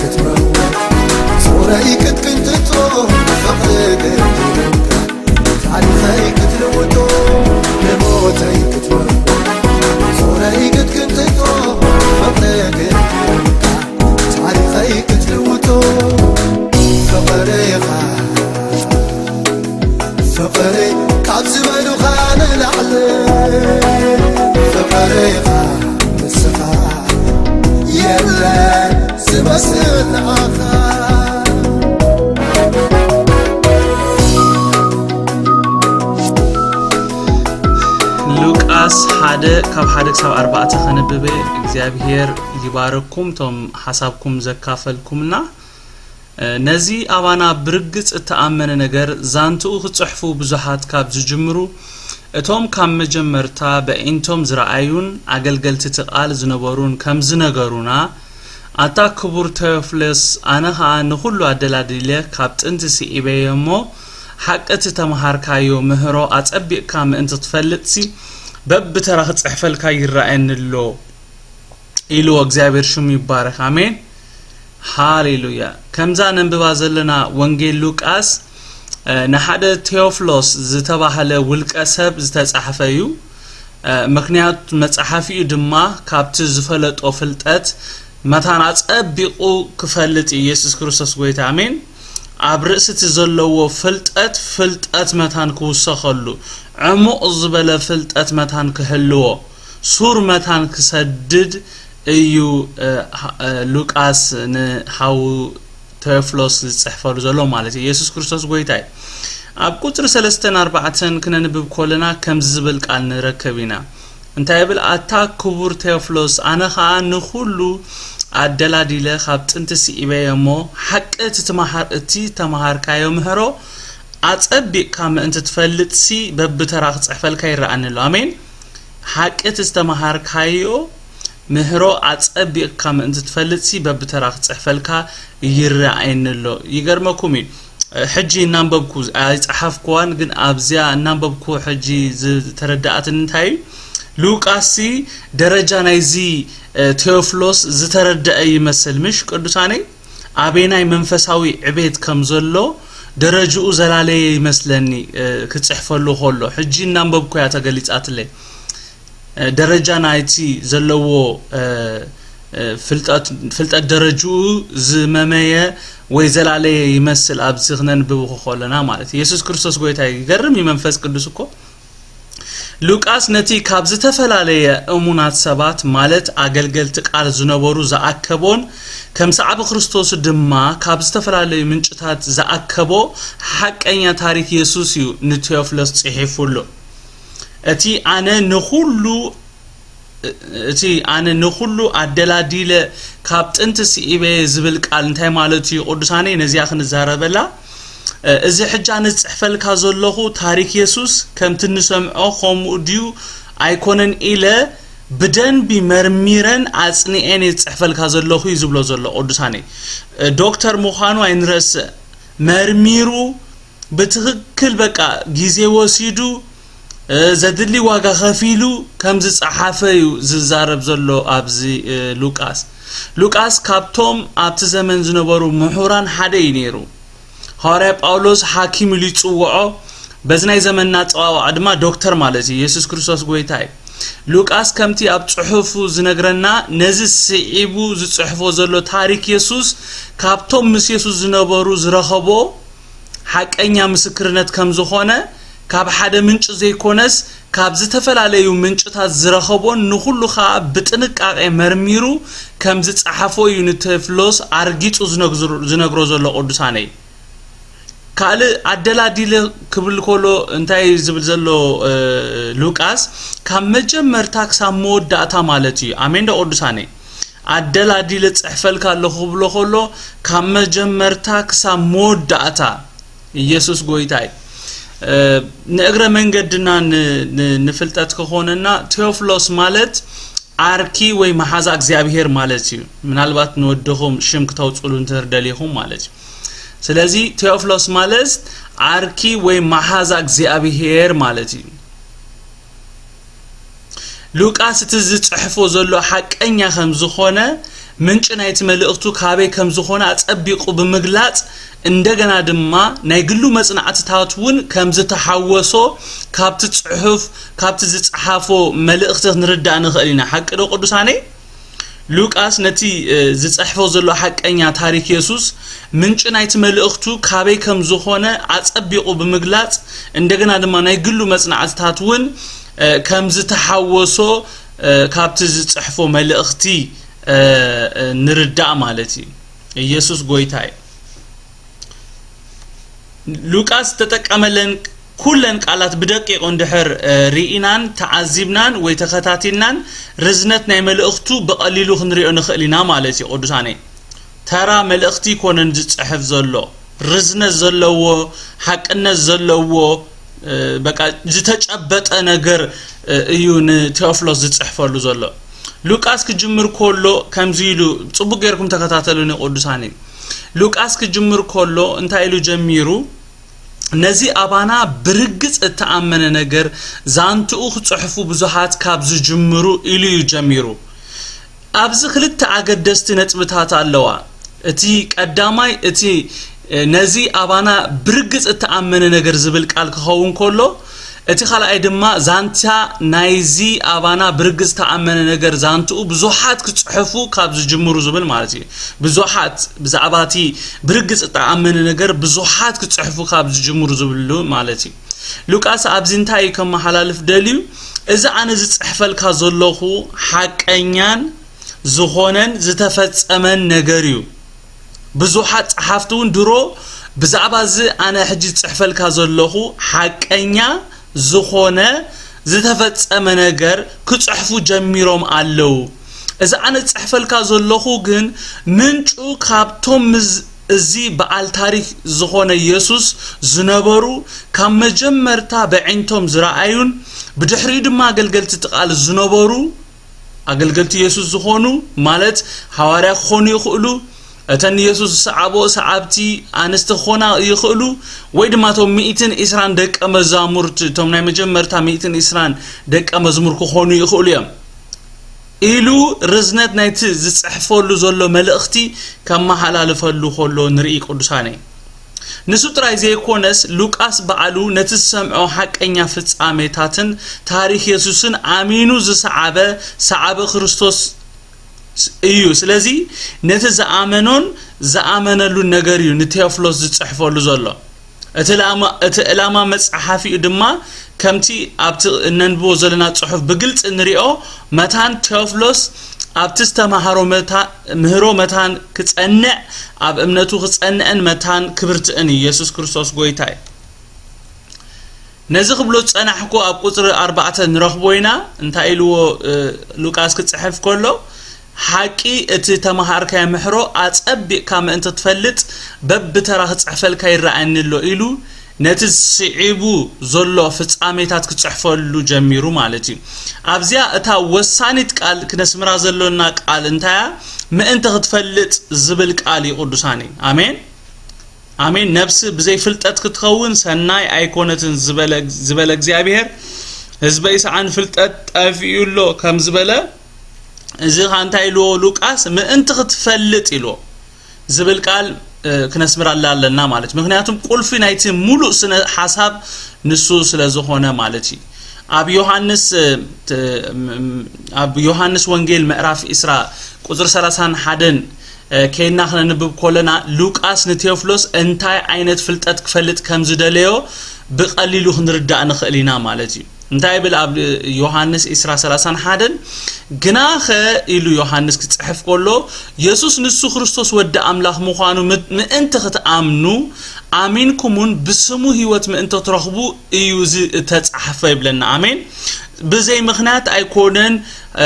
ክትመውት ጾረይ ክትቅንጥጦ ፍቕሪ ገዲሉካ ታሪኸይ ክትልውጦ ንሞተይ ክትመውት ጾረይ ክትቅንጥጦ ፍቕሪ ገዲሉካ ታሪኸይ ክትልውጦ ፍቕሪ ኢኻ ፍቕሪ ካብ ዝበሉኻ ንላዕሊ ፍቕሪ ኢኻ ንስኻ የለ ዝመስል ንዓኻ ሉቃስ ሓደ ካብ ሓደ ክሳብ ኣርባዕተ ከንብበ እግዚኣብሔር ይባረኩም ቶም ሓሳብኩም ዘካፈልኩምና ነዚ ኣባና ብርግጽ እተኣመነ ነገር ዛንትኡ ክጽሕፉ ብዙሓት ካብ ዝጅምሩ እቶም ካብ መጀመርታ በዒንቶም ዝረኣዩን ኣገልገልቲ እቲ ቃል ዝነበሩን ከም ዝነገሩና ኣታ ክቡር ቴዎፍሎስ ኣነ ኸኣ ንኹሉ ኣደላዲለ ካብ ጥንቲ ስዒበዮ እሞ ሓቂ እቲ ተመሃርካዮ ምህሮ ኣጸቢቕካ ምእንቲ ትፈልጥሲ በብተራ ክጽሕፈልካ ይረኣየኒ ኣሎ ኢልዎ እግዚኣብሔር ሽሙ ይባረክ ኣሜን ሃሌሉያ ከምዛ ነንብባ ዘለና ወንጌል ሉቃስ ንሓደ ቴዎፍሎስ ዝተባህለ ውልቀ ሰብ ዝተጻሕፈ እዩ ምክንያት መጽሓፊኡ ድማ ካብቲ ዝፈለጦ ፍልጠት መታን ኣጸቢቑ ክፈልጥ ኢየሱስ ክርስቶስ ጎይታ ኣሜን ኣብ ርእሲ እቲ ዘለዎ ፍልጠት ፍልጠት መታን ክውሰኸሉ ዕሙቕ ዝበለ ፍልጠት መታን ክህልዎ ሱር መታን ክሰድድ እዩ ሉቃስ ንሃው ቴዎፍሎስ ዝጽሕፈሉ ዘሎ ማለት እዩ የሱስ ክርስቶስ ጎይታ እዩ ኣብ ቁጽሪ ሰለስተን ኣርባዕተን ክነንብብ ኮለና ከምዚ ዝብል ቃል ንረከብ ኢና እንታይ ይብል ኣታ ክቡር ቴዎፍሎስ ኣነ ኸኣ ንኹሉ ኣደላዲለ ካብ ጥንቲ ስዒበዮ እሞ ሓቂ እቲ ተመሃርካዮ ምህሮ ኣጸቢቕካ ምእንቲ ትፈልጥሲ በብተራ ክጽሕፈልካ ይረኣኒ ኣሎ ኣሜን ሓቂ እቲ ዝተመሃርካዮ ምህሮ ኣጸቢቕካ ምእንቲ ትፈልጥሲ በብተራ ክጽሕፈልካ ይረኣየኒ ኣሎ ይገርመኩም እዩ ሕጂ እናንበብኩ ኣይጸሓፍኩዋን ግን ኣብዚያ እናንበብኩ ሕጂ ዝተረዳኣትን እንታይ እዩ ሉቃስሲ ደረጃ ናይዚ ቴዎፍሎስ ዝተረደአ ይመስል ምሽ ቅዱሳነይ ኣበናይ መንፈሳዊ ዕቤት ከም ዘሎ ደረጅኡ ዘላለየ ይመስለኒ ክጽሕፈሉ ከሎ ሕጂ እናንበብኩ እያ ተገሊጻትለይ ደረጃ ናይቲ ዘለዎ ፍልጠት ደረጅኡ ዝመመየ ወይ ዘላለየ ይመስል ኣብዚ ክነንብብ ከለና ማለት የሱስ ክርስቶስ ጎይታ ይገርም እዩ መንፈስ ቅዱስ እኮ ሉቃስ ነቲ ካብ ዝተፈላለየ እሙናት ሰባት ማለት ኣገልገልቲ ቃል ዝነበሩ ዝኣከቦን ከም ሰዓቢ ክርስቶስ ድማ ካብ ዝተፈላለዩ ምንጭታት ዝኣከቦ ሓቀኛ ታሪክ የሱስ እዩ ንቴዎፍሎስ ጽሒፉሉ እቲ ኣነ ንኹሉ እቲ ኣነ ንኹሉ ኣደላዲለ ካብ ጥንቲ ስኢበ ዝብል ቃል እንታይ ማለት እዩ ቅዱሳነይ ነዚኣ ክንዛረበላ እዚ ሕጂ ኣነ ዝፅሕፈልካ ዘለኹ ታሪክ የሱስ ከምቲ ንሰምዖ ከምኡ ድዩ ኣይኮነን ኢለ ብደንቢ መርሚረን ኣፅኒኤን እየ ዝፅሕፈልካ ዘለኹ እዩ ዝብሎ ዘሎ ቅዱሳነይ ዶክተር ምዃኑ ኣይንረስዕ መርሚሩ ብትኽክል በቃ ግዜ ወሲዱ ዘድሊ ዋጋ ከፊሉ ከም ዝጸሓፈ እዩ ዝዛረብ ዘሎ ኣብዚ ሉቃስ። ሉቃስ ካብቶም ኣብቲ ዘመን ዝነበሩ ምሁራን ሓደ እዩ ነይሩ። ሃዋርያ ጳውሎስ ሓኪም ኢሉ ይጽውዖ፣ በዚ ናይ ዘመንና ኣጸዋውዓ ድማ ዶክተር ማለት እዩ። የሱስ ክርስቶስ ጎይታ እዩ። ሉቃስ ከምቲ ኣብ ጽሑፉ ዝነግረና ነዚ ስዒቡ ዝጽሕፎ ዘሎ ታሪክ የሱስ ካብቶም ምስ የሱስ ዝነበሩ ዝረኸቦ ሓቀኛ ምስክርነት ከም ዝኾነ ካብ ሓደ ምንጪ ዘይኮነስ ካብ ዝተፈላለዩ ምንጭታት ዝረኸቦን ንኹሉ ኸኣ ብጥንቃቄ መርሚሩ ከም ዝጸሓፎ እዩ ንቴፍሎስ ኣርጊጹ ዝነግሮ ዘሎ ቅዱሳነይ። ካልእ ኣደላዲለ ክብል ከሎ እንታይ ዝብል ዘሎ ሉቃስ ካብ መጀመርታ ክሳብ መወዳእታ ማለት እዩ። ኣሜን ዶ ቅዱሳነይ? ኣደላዲለ ጽሕፈልካ ኣለኹ ክብሎ ከሎ ካብ መጀመርታ ክሳብ መወዳእታ ኢየሱስ ጎይታይ ንእግረ መንገድና ንፍልጠት ክኾነና ቴዎፍሎስ ማለት ዓርኪ ወይ መሓዛ እግዚኣብሔር ማለት እዩ ምናልባት ንወድኹም ሽም ክተውፅሉ እንትር ደሊኹም ማለት እዩ ስለዚ ቴዎፍሎስ ማለት ዓርኪ ወይ መሓዛ እግዚኣብሔር ማለት እዩ ሉቃስ እቲ ዝጽሕፎ ዘሎ ሓቀኛ ከም ዝኾነ ምንጪ ናይቲ መልእኽቱ ካበይ ከም ዝኾነ ኣጸቢቑ ብምግላጽ፣ እንደገና ድማ ናይ ግሉ መጽናዕትታት እውን ከም ዝተሓወሶ ካብቲ ጽሑፍ፣ ካብቲ ዝጸሓፎ መልእኽቲ ክንርዳእ ንኽእል ኢና። ሓቂ ዶ ቅዱሳነይ? ሉቃስ ነቲ፣ እ፣ ዝጽሕፎ ዘሎ ሓቀኛ ታሪኽ የሱስ፣ ምንጪ ናይቲ መልእኽቱ ካበይ ከም ዝኾነ ኣጸቢቑ ብምግላጽ፣ እንደገና ድማ ናይ ግሉ መጽናዕትታት እውን፣ እ፣ ከም ዝተሓወሶ፣ እ፣ ካብቲ ዝጽሕፎ መልእኽቲ፣ እ፣ እ፣ ንርዳእ ማለት እዩ። ኢየሱስ ጎይታ እዩ። ሉቃስ ዝተጠቀመለን ኩለን ቃላት ብደቂቑ እንድሕር፣ እ፣ ርኢናን ተዓዚብናን ወይ ተኸታቲልናን፣ ርዝነት ናይ መልእኽቱ ብቐሊሉ ክንሪኦ ንኽእል ኢና ማለት እዩ። ቅዱሳነይ፣ ተራ መልእኽቲ ይኮነን ዝጽሕፍ ዘሎ፣ ርዝነት ዘለዎ፣ ሓቅነት ዘለዎ፣ እ፣ በቃ ዝተጨበጠ ነገር፣ እ፣ እዩ ንቴዎፍሎስ ዝጽሕፈሉ ዘሎ። ሉቃስ ክጅምር ከሎ ከምዚ ኢሉ፣ ጽቡቅ ጌርኩም ተከታተሉኒ ቅዱሳን እዩ። ሉቃስ ክጅምር ከሎ እንታይ ኢሉ ጀሚሩ? ነዚ ኣባና ብርግጽ እተኣመነ ነገር ዛንትኡ ክጽሕፉ ብዙሃት ካብ ዝጅምሩ ኢሉ እዩ ጀሚሩ። ኣብዚ ክልተ ኣገደስቲ ነጥብታት ኣለዋ። እቲ ቀዳማይ፣ እቲ፣ እ፣ ነዚ ኣባና ብርግጽ እተኣመነ ነገር ዝብል ቃል ክኸውን ከሎ፣ እቲ ካልኣይ ድማ ዛንታ ናይዚ ኣባና ብርግጽ ዝተኣመነ ነገር ዛንትኡ ብዙሓት ክጽሕፉ ካብ ዝጅምሩ ዝብል ማለት እዩ። ብዙሓት ብዛዕባ እቲ ብርግጽ እተኣመነ ነገር ብዙሓት ክጽሕፉ ካብ ዝጅምሩ ዝብሉ ማለት እዩ። ሉቃስ ኣብዚ እንታይ እዩ ከመሓላልፍ ደልዩ? እዚ ኣነ ዝጽሕፈልካ ዘለኹ ሓቀኛን ዝኾነን ዝተፈጸመን ነገር እዩ። ብዙሓት ጸሓፍቲ እውን ድሮ ብዛዕባ እዚ ኣነ ሕጂ ዝጽሕፈልካ ዘለኹ ሓቀኛ ዝኾነ ዝተፈጸመ ነገር ክጽሕፉ ጀሚሮም ኣለዉ። እዚ ኣነ ዝጽሕፈልካ ዘለኹ ግን ምንጩ ካብቶም ምስ እዚ በዓል ታሪኽ ዝኾነ የሱስ ዝነበሩ፣ ካብ መጀመርታ በዒንቶም ዝረኣዩን ብድሕሪኡ ድማ ኣገልገልቲ እቲ ቃል ዝነበሩ፣ ኣገልገልቲ የሱስ ዝኾኑ፣ ማለት ሃዋርያ ክኾኑ ይኽእሉ፣ እተን ንየሱስ ዝሰዓቦ ሰዓብቲ ኣንስቲ ክኾና ይኽእሉ፣ ወይ ድማ እቶም ሚእትን ዕስራን ደቀ መዛሙርቲ፣ እቶም ናይ መጀመርታ ሚእትን ዕስራን ደቀ መዝሙር ክኾኑ ይኽእሉ እዮም። ኢሉ ርዝነት ናይቲ ዝጽሕፈሉ ዘሎ መልእኽቲ ከመሓላልፈሉ ከሎ ንርኢ ቅዱሳነይ። ንሱ ጥራይ ዘይኮነስ፣ ሉቃስ ባዕሉ ነቲ ዝሰምዖ ሓቀኛ ፍጻሜታትን ታሪኽ የሱስን ኣሚኑ ዝሰዓበ ሰዓቢ ክርስቶስ እዩ። ስለዚ ነቲ ዝኣመኖን ዝኣመነሉን ነገር እዩ ንቴዎፍሎስ ዝጽሕፈሉ ዘሎ። እቲ ዕላማ፣ እቲ ዕላማ መጽሓፊኡ ድማ ከምቲ ኣብቲ እነንብቦ ዘለና ጽሑፍ ብግልጺ እንሪኦ፣ መታን ቴዎፍሎስ ኣብቲ ዝተማሃሮ መታ-፣ ምህሮ መታን ክጸንዕ፣ ኣብ እምነቱ ክጸንዕን መታን ክብርትዕን እዩ። የሱስ ክርስቶስ ጎይታ እዩ። ነዚ ክብሎ ዝጸናሕኩ ኣብ ቁጽሪ ኣርባዕተ ንረኽቦ ኢና። እንታይ ኢልዎ፣ እ፣ ሉቃስ ክጽሕፍ ከሎ፣ ሓቂ እቲ ተማሃርካዮ ምሕሮ ኣጸቢቕካ ምእንቲ ትፈልጥ በብተራ ክጽሕፈልካ ይረኣየኒ ኣሎ ኢሉ ነቲ ስዒቡ ዘሎ ፍጻሜታት ክጽሕፈሉ ጀሚሩ ማለት እዩ። ኣብዚኣ እታ ወሳኒት ቃል ክነስምራ ዘሎና ቃል እንታያ? ምእንቲ ክትፈልጥ ዝብል ቃል እዩ ቅዱሳን እዩ። ኣሜን። ኣሜን። ነብሲ ብዘይ ፍልጠት ክትኸውን ሰናይ ኣይኮነትን ዝበለ፣ ዝበለ እግዚኣብሔር፣ ህዝበይስ ኣን ፍልጠት ጠፊኡ ኣሎ ከም ዝበለ፣ እዚ ኸኣ እንታይ ኢልዎ ሉቃስ? ምእንቲ ክትፈልጥ ኢልዎ ዝብል ቃል፣ እ፣ ክነስምራላ ኣለና ማለት። ምኽንያቱም ቁልፊ ናይቲ ሙሉእ ስነ ሓሳብ ንሱ ስለ ዝኾነ ማለት እዩ። ኣብ ዮሃንስ፣ እ፣ ት-፣ ም-፣ ም-፣ ኣብ ዮሃንስ ወንጌል ምዕራፍ ዕስራ ቁጽሪ ሰላሳን ሓደን፣ እ፣ ከይድና ክነንብብ ከለና፣ ሉቃስ ንቴዎፍሎስ እንታይ ዓይነት ፍልጠት ክፈልጥ ከም ዝደለዮ ብቐሊሉ ክንርዳእ ንኽእል ኢና ማለት እዩ። እንታይ ይብል ኣብ ዮሃንስ ዕስራ ሰላሳን ሓደን? "ግናኸ" ኢሉ ዮሃንስ ክጽሕፍ ከሎ፣ "የሱስ ንሱ ክርስቶስ ወዲ ኣምላኽ ምዃኑ ም-፣ ምእንቲ ክትኣምኑ፣ ኣሚንኩሙን ብስሙ ህይወት ምእንቲ ትረኽቡ እዩ እዚ እተጻሕፈ" ይብለና። ኣሜን። ብዘይ ምኽንያት ኣይኮነን፣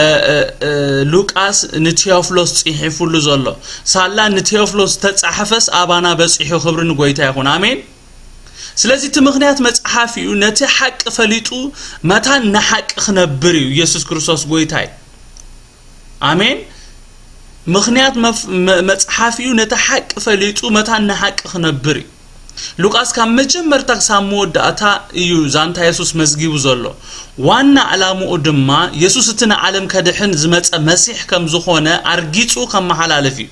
እ፣ እ፣ እ፣ ሉቃስ ንቴዎፍሎስ ጽሒፉሉ ዘሎ። ሳላ ንቴዎፍሎስ ዝተጻሕፈስ ኣባና በጺሑ፣ ክብሪ ንጎይታ ይኹን። ኣሜን። ስለዚ እቲ ምኽንያት መጽሓፊኡ ነቲ ሓቂ ፈሊጡ መታን ንሓቂ ክነብር እዩ። ኢየሱስ ክርስቶስ ጎይታ እዩ። ኣሜን። ምኽንያት መፍ-፣ መ-፣ መጽሓፊኡ ነቲ ሓቂ ፈሊጡ መታን ንሓቂ ክነብር እዩ። ሉቃስ ካብ መጀመርታ ክሳብ መወዳእታ እዩ ዛንታ የሱስ መዝጊቡ ዘሎ። ዋና ዕላምኡ ድማ የሱስ እቲ ንዓለም ከድሕን ዝመጸ መሲሕ ከም ዝኾነ ኣርጊጹ ከመሓላልፍ እዩ።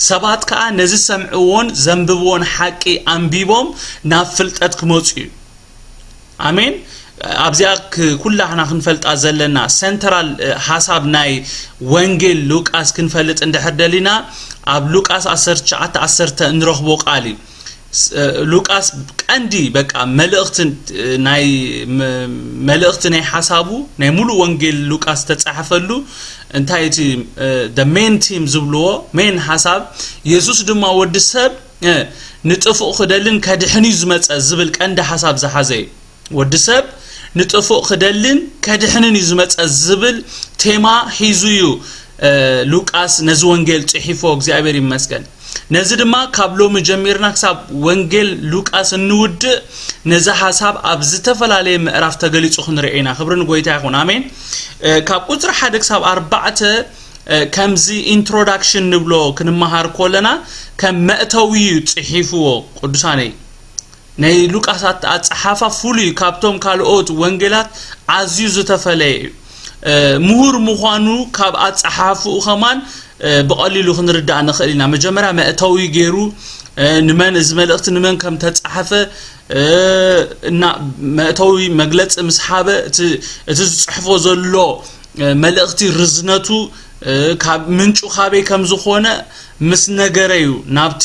ሰባት ከኣ ነዚ ዝሰምዕዎን ዘንብብዎን ሓቂ ኣንቢቦም ናብ ፍልጠት ክመጹ እዩ። ኣሜን። ኣብዚኣ ክ- ኩላህና ክንፈልጣ ዘለና ሰንትራል፣ እ፣ ሓሳብ ናይ ወንጌል ሉቃስ ክንፈልጥ እንድሕር ደሊና፣ ኣብ ሉቃስ ዓሰርተ ትሽዓተ ዓሰርተ እንረኽቦ ቃል እዩ። ስ- እ፣ ሉቃስ ቀንዲ በቃ መልእኽቲ፣ እ፣ ናይ መ- መልእኽቲ ናይ ሓሳቡ ናይ ሙሉእ ወንጌል ሉቃስ ተጻሕፈሉ እንታይ እቲ፣ እ፣ the main theme ዝብልዎ ሜን ሓሳብ የሱስ ድማ ወዲ ሰብ እ፣ ንጥፉእ ክደልን ከድሕን እዩ ዝመጸ ዝብል ቀንዲ ሓሳብ ዝሓዘ እዩ። ወዲ ሰብ ንጥፉእ ክደልን ከድሕንን እዩ ዝመጸ ዝብል ቴማ ሒዙ እዩ፣ እ፣ ሉቃስ ነዚ ወንጌል ጽሒፎ። እግዚኣብሔር ይመስገን። ነዚ ድማ ካብ ሎሚ ጀሚርና ክሳብ ወንጌል ሉቃስ እንውድእ ነዚ ሓሳብ ኣብ ዝተፈላለየ ምዕራፍ ተገሊጹ ክንርኢ ኢና። ክብሪ ንጎይታ ይኹን። ኣሜን። እ፣ ካብ ቁጽሪ ሓደ ክሳብ ኣርባዕተ እ፣ ከምዚ ኢንትሮዳክሽን ንብሎ ክንመሃር ከለና ከም መእተዊ እዩ ጽሒፍዎ። ቅዱሳነይ፣ ናይ ሉቃስ ኣት- ኣጸሓፋ ፍሉይ ካብቶም ካልኦት ወንጌላት ኣዝዩ ዝተፈለየ እዩ። እ፣ ምሁር ምዃኑ ካብ ኣጸሓሕፍኡ ከማን፣ እ፣ ብቐሊሉ ክንርዳእ ንኽእል ኢና። መጀመርያ መእተዊ ገይሩ፣ እ፣ ንመን እዚ መልእኽቲ ንመን ከም ተጻሕፈ፣ እ፣ እና መእተዊ መግለጺ ምስ ሓበ እቲ፣ እቲ ዝጽሕፎ ዘሎ፣ እ፣ መልእኽቲ ርዝነቱ፣ እ፣ ካብ ምንጩ ካበይ ከም ዝኾነ ምስ ነገረ እዩ ናብቲ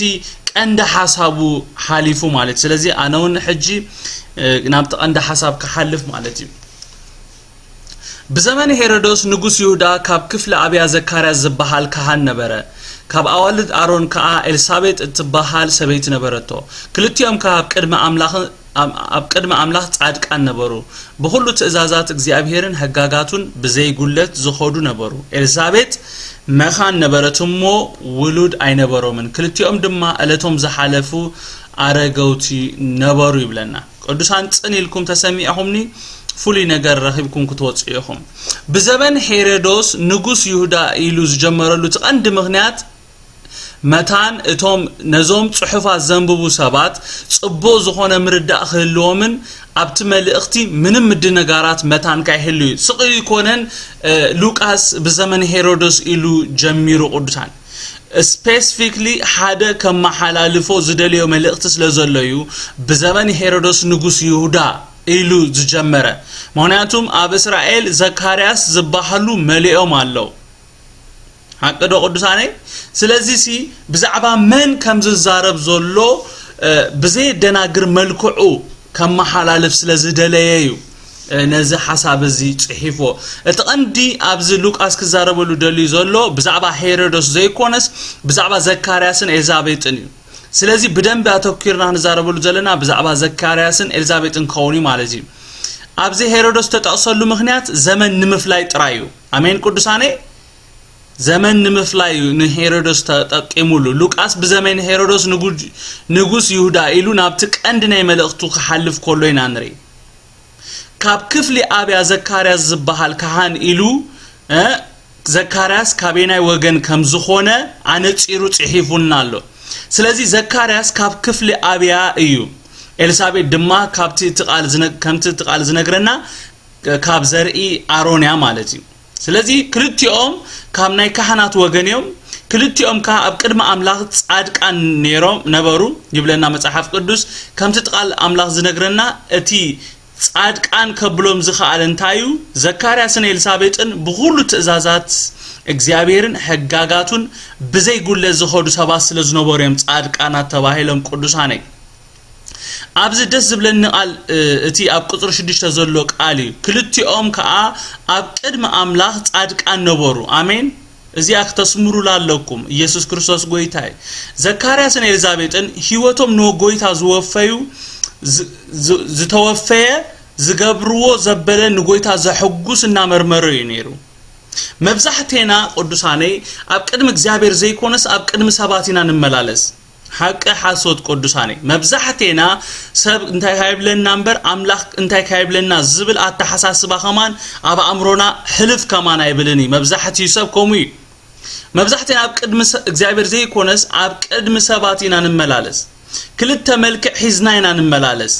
ቀንዲ ሓሳቡ ሓሊፉ ማለት። ስለዚ ኣነ እውን ሕጂ፣ እ፣ ናብቲ ቀንዲ ሓሳብ ክሓልፍ ማለት እዩ። ብዘመን ሄሮዶስ ንጉስ ይሁዳ ካብ ክፍሊ ኣብያ ዘካርያስ ዝበሃል ካህን ነበረ። ካብ ኣዋልድ ኣሮን ከኣ ኤልሳቤጥ እትበሃል ሰበይቲ ነበረቶ። ክልቲኦም ከኣ ኣብ ቅድሚ ኣምላኽ ኣብ ኣብ ቅድሚ ኣምላኽ ጻድቃን ነበሩ። ብኹሉ ትእዛዛት እግዚኣብሄርን ሕጋጋቱን ብዘይጉለት ዝኸዱ ነበሩ። ኤልሳቤጥ መኻን ነበረት እሞ ውሉድ ኣይነበሮምን። ክልቲኦም ድማ ዕለቶም ዝሓለፉ ኣረገውቲ ነበሩ ይብለና። ቅዱሳን ጽን ኢልኩም ተሰሚዕኹምኒ ፍሉይ ነገር ረኺብኩም ክትወጽኡ ኢኹም። ብዘበን ሄሮዶስ ንጉስ ይሁዳ ኢሉ ዝጀመረሉ እቲ ቀንዲ ምኽንያት መታን እቶም ነዞም ጽሑፋት ዘንብቡ ሰባት ጽቡቕ ዝኾነ ምርዳእ ክህልዎምን ኣብቲ መልእኽቲ ምንም ምድንጋራት መታን ካይህሉ እዩ። ስቕ ኢሉ ይኮነን፣ እ፣ ሉቃስ ብዘመን ሄሮዶስ ኢሉ ጀሚሩ ቅዱሳን። ስፔሲፊክሊ ሓደ ከመሓላልፎ ዝደልዮ መልእኽቲ ስለ ዘሎ እዩ ብዘመን ሄሮዶስ ንጉስ ይሁዳ ኢሉ ዝጀመረ። ምኽንያቱም ኣብ እስራኤል ዘካርያስ ዝበሃሉ መሊኦም ኣለዉ። ሓቂ ዶ ቅዱሳነይ? ስለዚ ሲ ብዛዕባ መን ከም ዝዛረብ ዘሎ፣ እ፣ ብዘየደናግር መልክዑ ከመሓላልፍ ስለ ዝደለየ እዩ፣ እ፣ ነዚ ሓሳብ እዚ ጽሒፍዎ። እቲ ቀንዲ ኣብዚ ሉቃስ ክዛረበሉ ደልዩ ዘሎ ብዛዕባ ሄሮዶስ ዘይኮነስ ብዛዕባ ዘካርያስን ኤልዛቤጥን እዩ። ስለዚ ብደንቢ ኣተኲርና ክንዛረበሉ ዘለና ብዛዕባ ዘካርያስን ኤልዛቤጥን ክኸውን እዩ ማለት እዩ። ኣብዚ ሄሮዶስ ተጠቕሰሉ ምኽንያት ዘመን ንምፍላይ ጥራይ እዩ። ኣሜን ቅዱሳነይ? ዘመን ንምፍላይ እዩ ንሄሮዶስ ተጠቂሙሉ። ሉቃስ ብዘመን ሄሮዶስ ንጉ-፣ ንጉስ ይሁዳ ኢሉ ናብቲ ቀንዲ ናይ መልእኽቱ ክሓልፍ ከሎ ኢና ንርኢ። ካብ ክፍሊ ኣብያ ዘካርያስ ዝበሃል ካህን ኢሉ፣ እ፣ ዘካርያስ ካበየናይ ወገን ከም ዝኾነ ኣነጺሩ ጽሒፉልና ኣሎ። ስለዚ ዘካርያስ ካብ ክፍሊ ኣብያ እዩ። ኤልሳቤጥ ድማ ካብቲ እቲ ቃል ዝነ-፣ ከምቲ እቲ ቃል ዝነግረና ካብ ዘርኢ ኣሮን እያ ማለት እዩ። ስለዚ ክልቲኦም ካብ ናይ ካህናት ወገን እዮም። ክልቲኦም ከኣ ኣብ ቅድሚ ኣምላኽ ጻድቃን ነይሮም ነበሩ ይብለና መጽሓፍ ቅዱስ። ከምቲ እቲ ቃል ኣምላኽ ዝነግረና እቲ ጻድቃን ከብሎም ዝኸኣለ እንታይ እዩ? ዘካርያስን ኤልሳቤጥን ብኹሉ ትእዛዛት እግዚኣብሔርን ሕጋጋቱን ብዘይጉለት ዝኸዱ ሰባት ስለ ዝነበሩ እዮም ጻድቃናት ተባሂሎም ቅዱሳነይ። ኣብዚ ደስ ዝብለኒ ቃል፣ እ፣ እቲ ኣብ ቁጽሪ ሽዱሽተ ዘሎ ቃል እዩ። ክልቲኦም ከኣ ኣብ ቅድሚ ኣምላኽ ጻድቃን ነበሩ። ኣሜን። እዚኣ ክተስምሩላ ኣለኩም። ኢየሱስ ክርስቶስ ጎይታ እዩ። ዘካርያስን ኤልዛቤጥን ህይወቶም ንጎይታ ዝወፈዩ፣ ዝ-፣ ዝ-፣ ዝተወፈየ ዝገብርዎ ዘበለ ንጎይታ ዘሐጉስ እናመርመረ እዩ ነይሩ። መብዛሕቴና ቅዱሳነይ ኣብ ቅድሚ እግዚኣብሔር ዘይኮነስ ኣብ ቅድሚ ሰባት ኢና ንመላለስ። ሓቂ ሓሶት ቅዱሳነይ። መብዛሕቴና ሰብ እንታይ ካይብለና እምበር ኣምላኽ እንታይ ካይብለና ዝብል ኣተሓሳስባ ከማን ኣብ ኣእምሮና ሕልፍ ከማን ኣይብልን እዩ። መብዛሕትኡ ሰብ ከምኡ እዩ። መብዛሕቴና ኣብ ቅድሚ ሰ-፣ እግዚኣብሔር ዘይኮነስ ኣብ ቅድሚ ሰባት ኢና ንመላለስ። ክልተ መልክዕ ሒዝና ኢና ንመላለስ።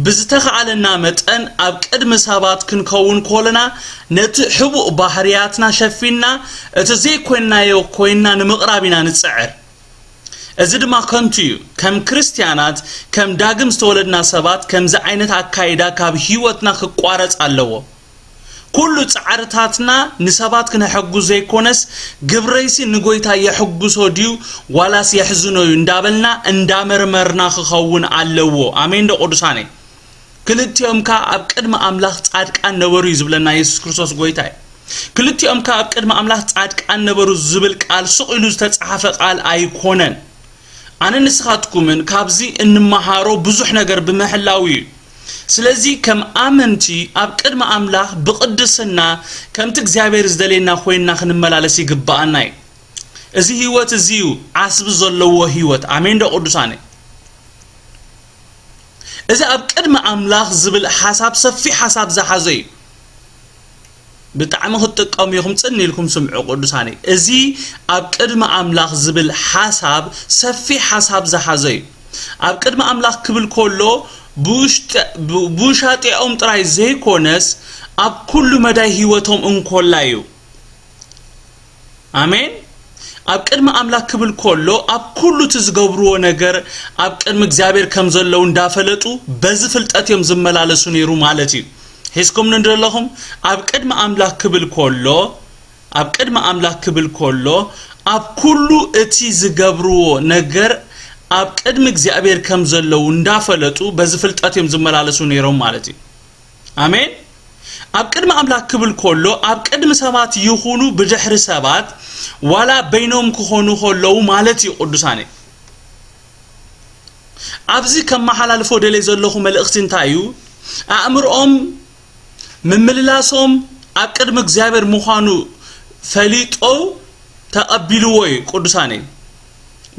ብዝተኻእለና መጠን ኣብ ቅድሚ ሰባት ክንከውን ከለና፣ ነቲ ሕቡእ ባህርያትና ሸፊንና፣ እቲ ዘይኮንናዮ ኮይንና ንምቕራብ ኢና ንጽዕር። እዚ ድማ ከንቱ እዩ። ከም ክርስትያናት፣ ከም ዳግም ዝተወለድና ሰባት፣ ከምዚ ዓይነት ኣካይዳ ካብ ህይወትና ክቋረጽ ኣለዎ። ኩሉ ጻዕርታትና ንሰባት ክነሐጉስ ዘይኮነስ፣ ግብረይሲ ንጎይታ የሐጉሶ ድዩ ዋላስ የሕዝኖ እዩ እንዳበልና እንዳመርመርና ክኸውን ኣለዎ። ኣሜን ዶ ቅዱሳነይ? ክልቲኦም ከ ኣብ ቅድሚ ኣምላኽ ጻድቃን ነበሩ እዩ ዝብለና የሱስ ክርስቶስ ጎይታ እዩ። ክልቲኦም ከ ኣብ ቅድሚ ኣምላኽ ጻድቃን ነበሩ ዝብል ቃል ሱቕ ኢሉ ዝተጻሓፈ ቃል ኣይኮነን። ኣነ ንስኻትኩምን ካብዚ እንመሃሮ ብዙሕ ነገር ብምሕላው እዩ። ስለዚ ከም ኣመንቲ ኣብ ቅድሚ ኣምላኽ ብቕድስና ከምቲ እግዚኣብሔር ዝደልየና ኮይንና ክንመላለስ ይግብኣና እዩ። እዚ ህይወት እዚ እዩ ዓስቢ ዘለዎ ህይወት። ኣሜን ዶ ቅዱሳነይ? እዚ ኣብ ቅድሚ ኣምላኽ ዝብል ሓሳብ ሰፊሕ ሓሳብ ዝሓዘ እዩ። ብጣዕሚ ክትጥቀሙ ኢኹም፣ ጽን ኢልኩም ስምዑ ቅዱሳነይ። እዚ ኣብ ቅድሚ ኣምላኽ ዝብል ሓሳብ ሰፊሕ ሓሳብ ዝሓዘ እዩ። ኣብ ቅድሚ ኣምላኽ ክብል ከሎ ብውሽጢ-፣ ብ-፣ ብውሻጢኦም ጥራይ ዘይኮነስ ኣብ ኩሉ መዳይ ህይወቶም እንኮላ እዩ። ኣሜን። ኣብ ቅድሚ ኣምላኽ ክብል ከሎ ኣብ ኩሉ እቲ ዝገብርዎ ነገር ኣብ ቅድሚ እግዚኣብሔር ከም ዘለዉ እንዳፈለጡ በዚ ፍልጠት እዮም ዝመላለሱ ነይሩ ማለት እዩ። ሒዝኩምኒ እንዶ ኣለኹም? ኣብ ቅድሚ ኣምላኽ ክብል ከሎ፣ ኣብ ቅድሚ ኣምላኽ ክብል ከሎ ኣብ ኩሉ እቲ ዝገብርዎ ነገር ኣብ ቅድሚ እግዚኣብሔር ከም ዘለዉ እንዳፈለጡ በዚ ፍልጠት እዮም ዝመላለሱ ነይሮም ማለት እዩ። ኣሜን። ኣብ ቅድሚ ኣምላኽ ክብል ከሎ ኣብ ቅድሚ ሰባት ይኹኑ ብድሕሪ ሰባት ዋላ በይኖም ክኾኑ ከለዉ ማለት እዩ ቅዱሳነይ። ኣብዚ ከመሓላልፎ ደልየ ዘለኹ መልእኽቲ እንታይ እዩ? ኣእምርኦም ምምልላሶም ኣብ ቅድሚ እግዚኣብሔር ምዃኑ ፈሊጦ ተቐቢልዎ እዩ ቅዱሳነይ።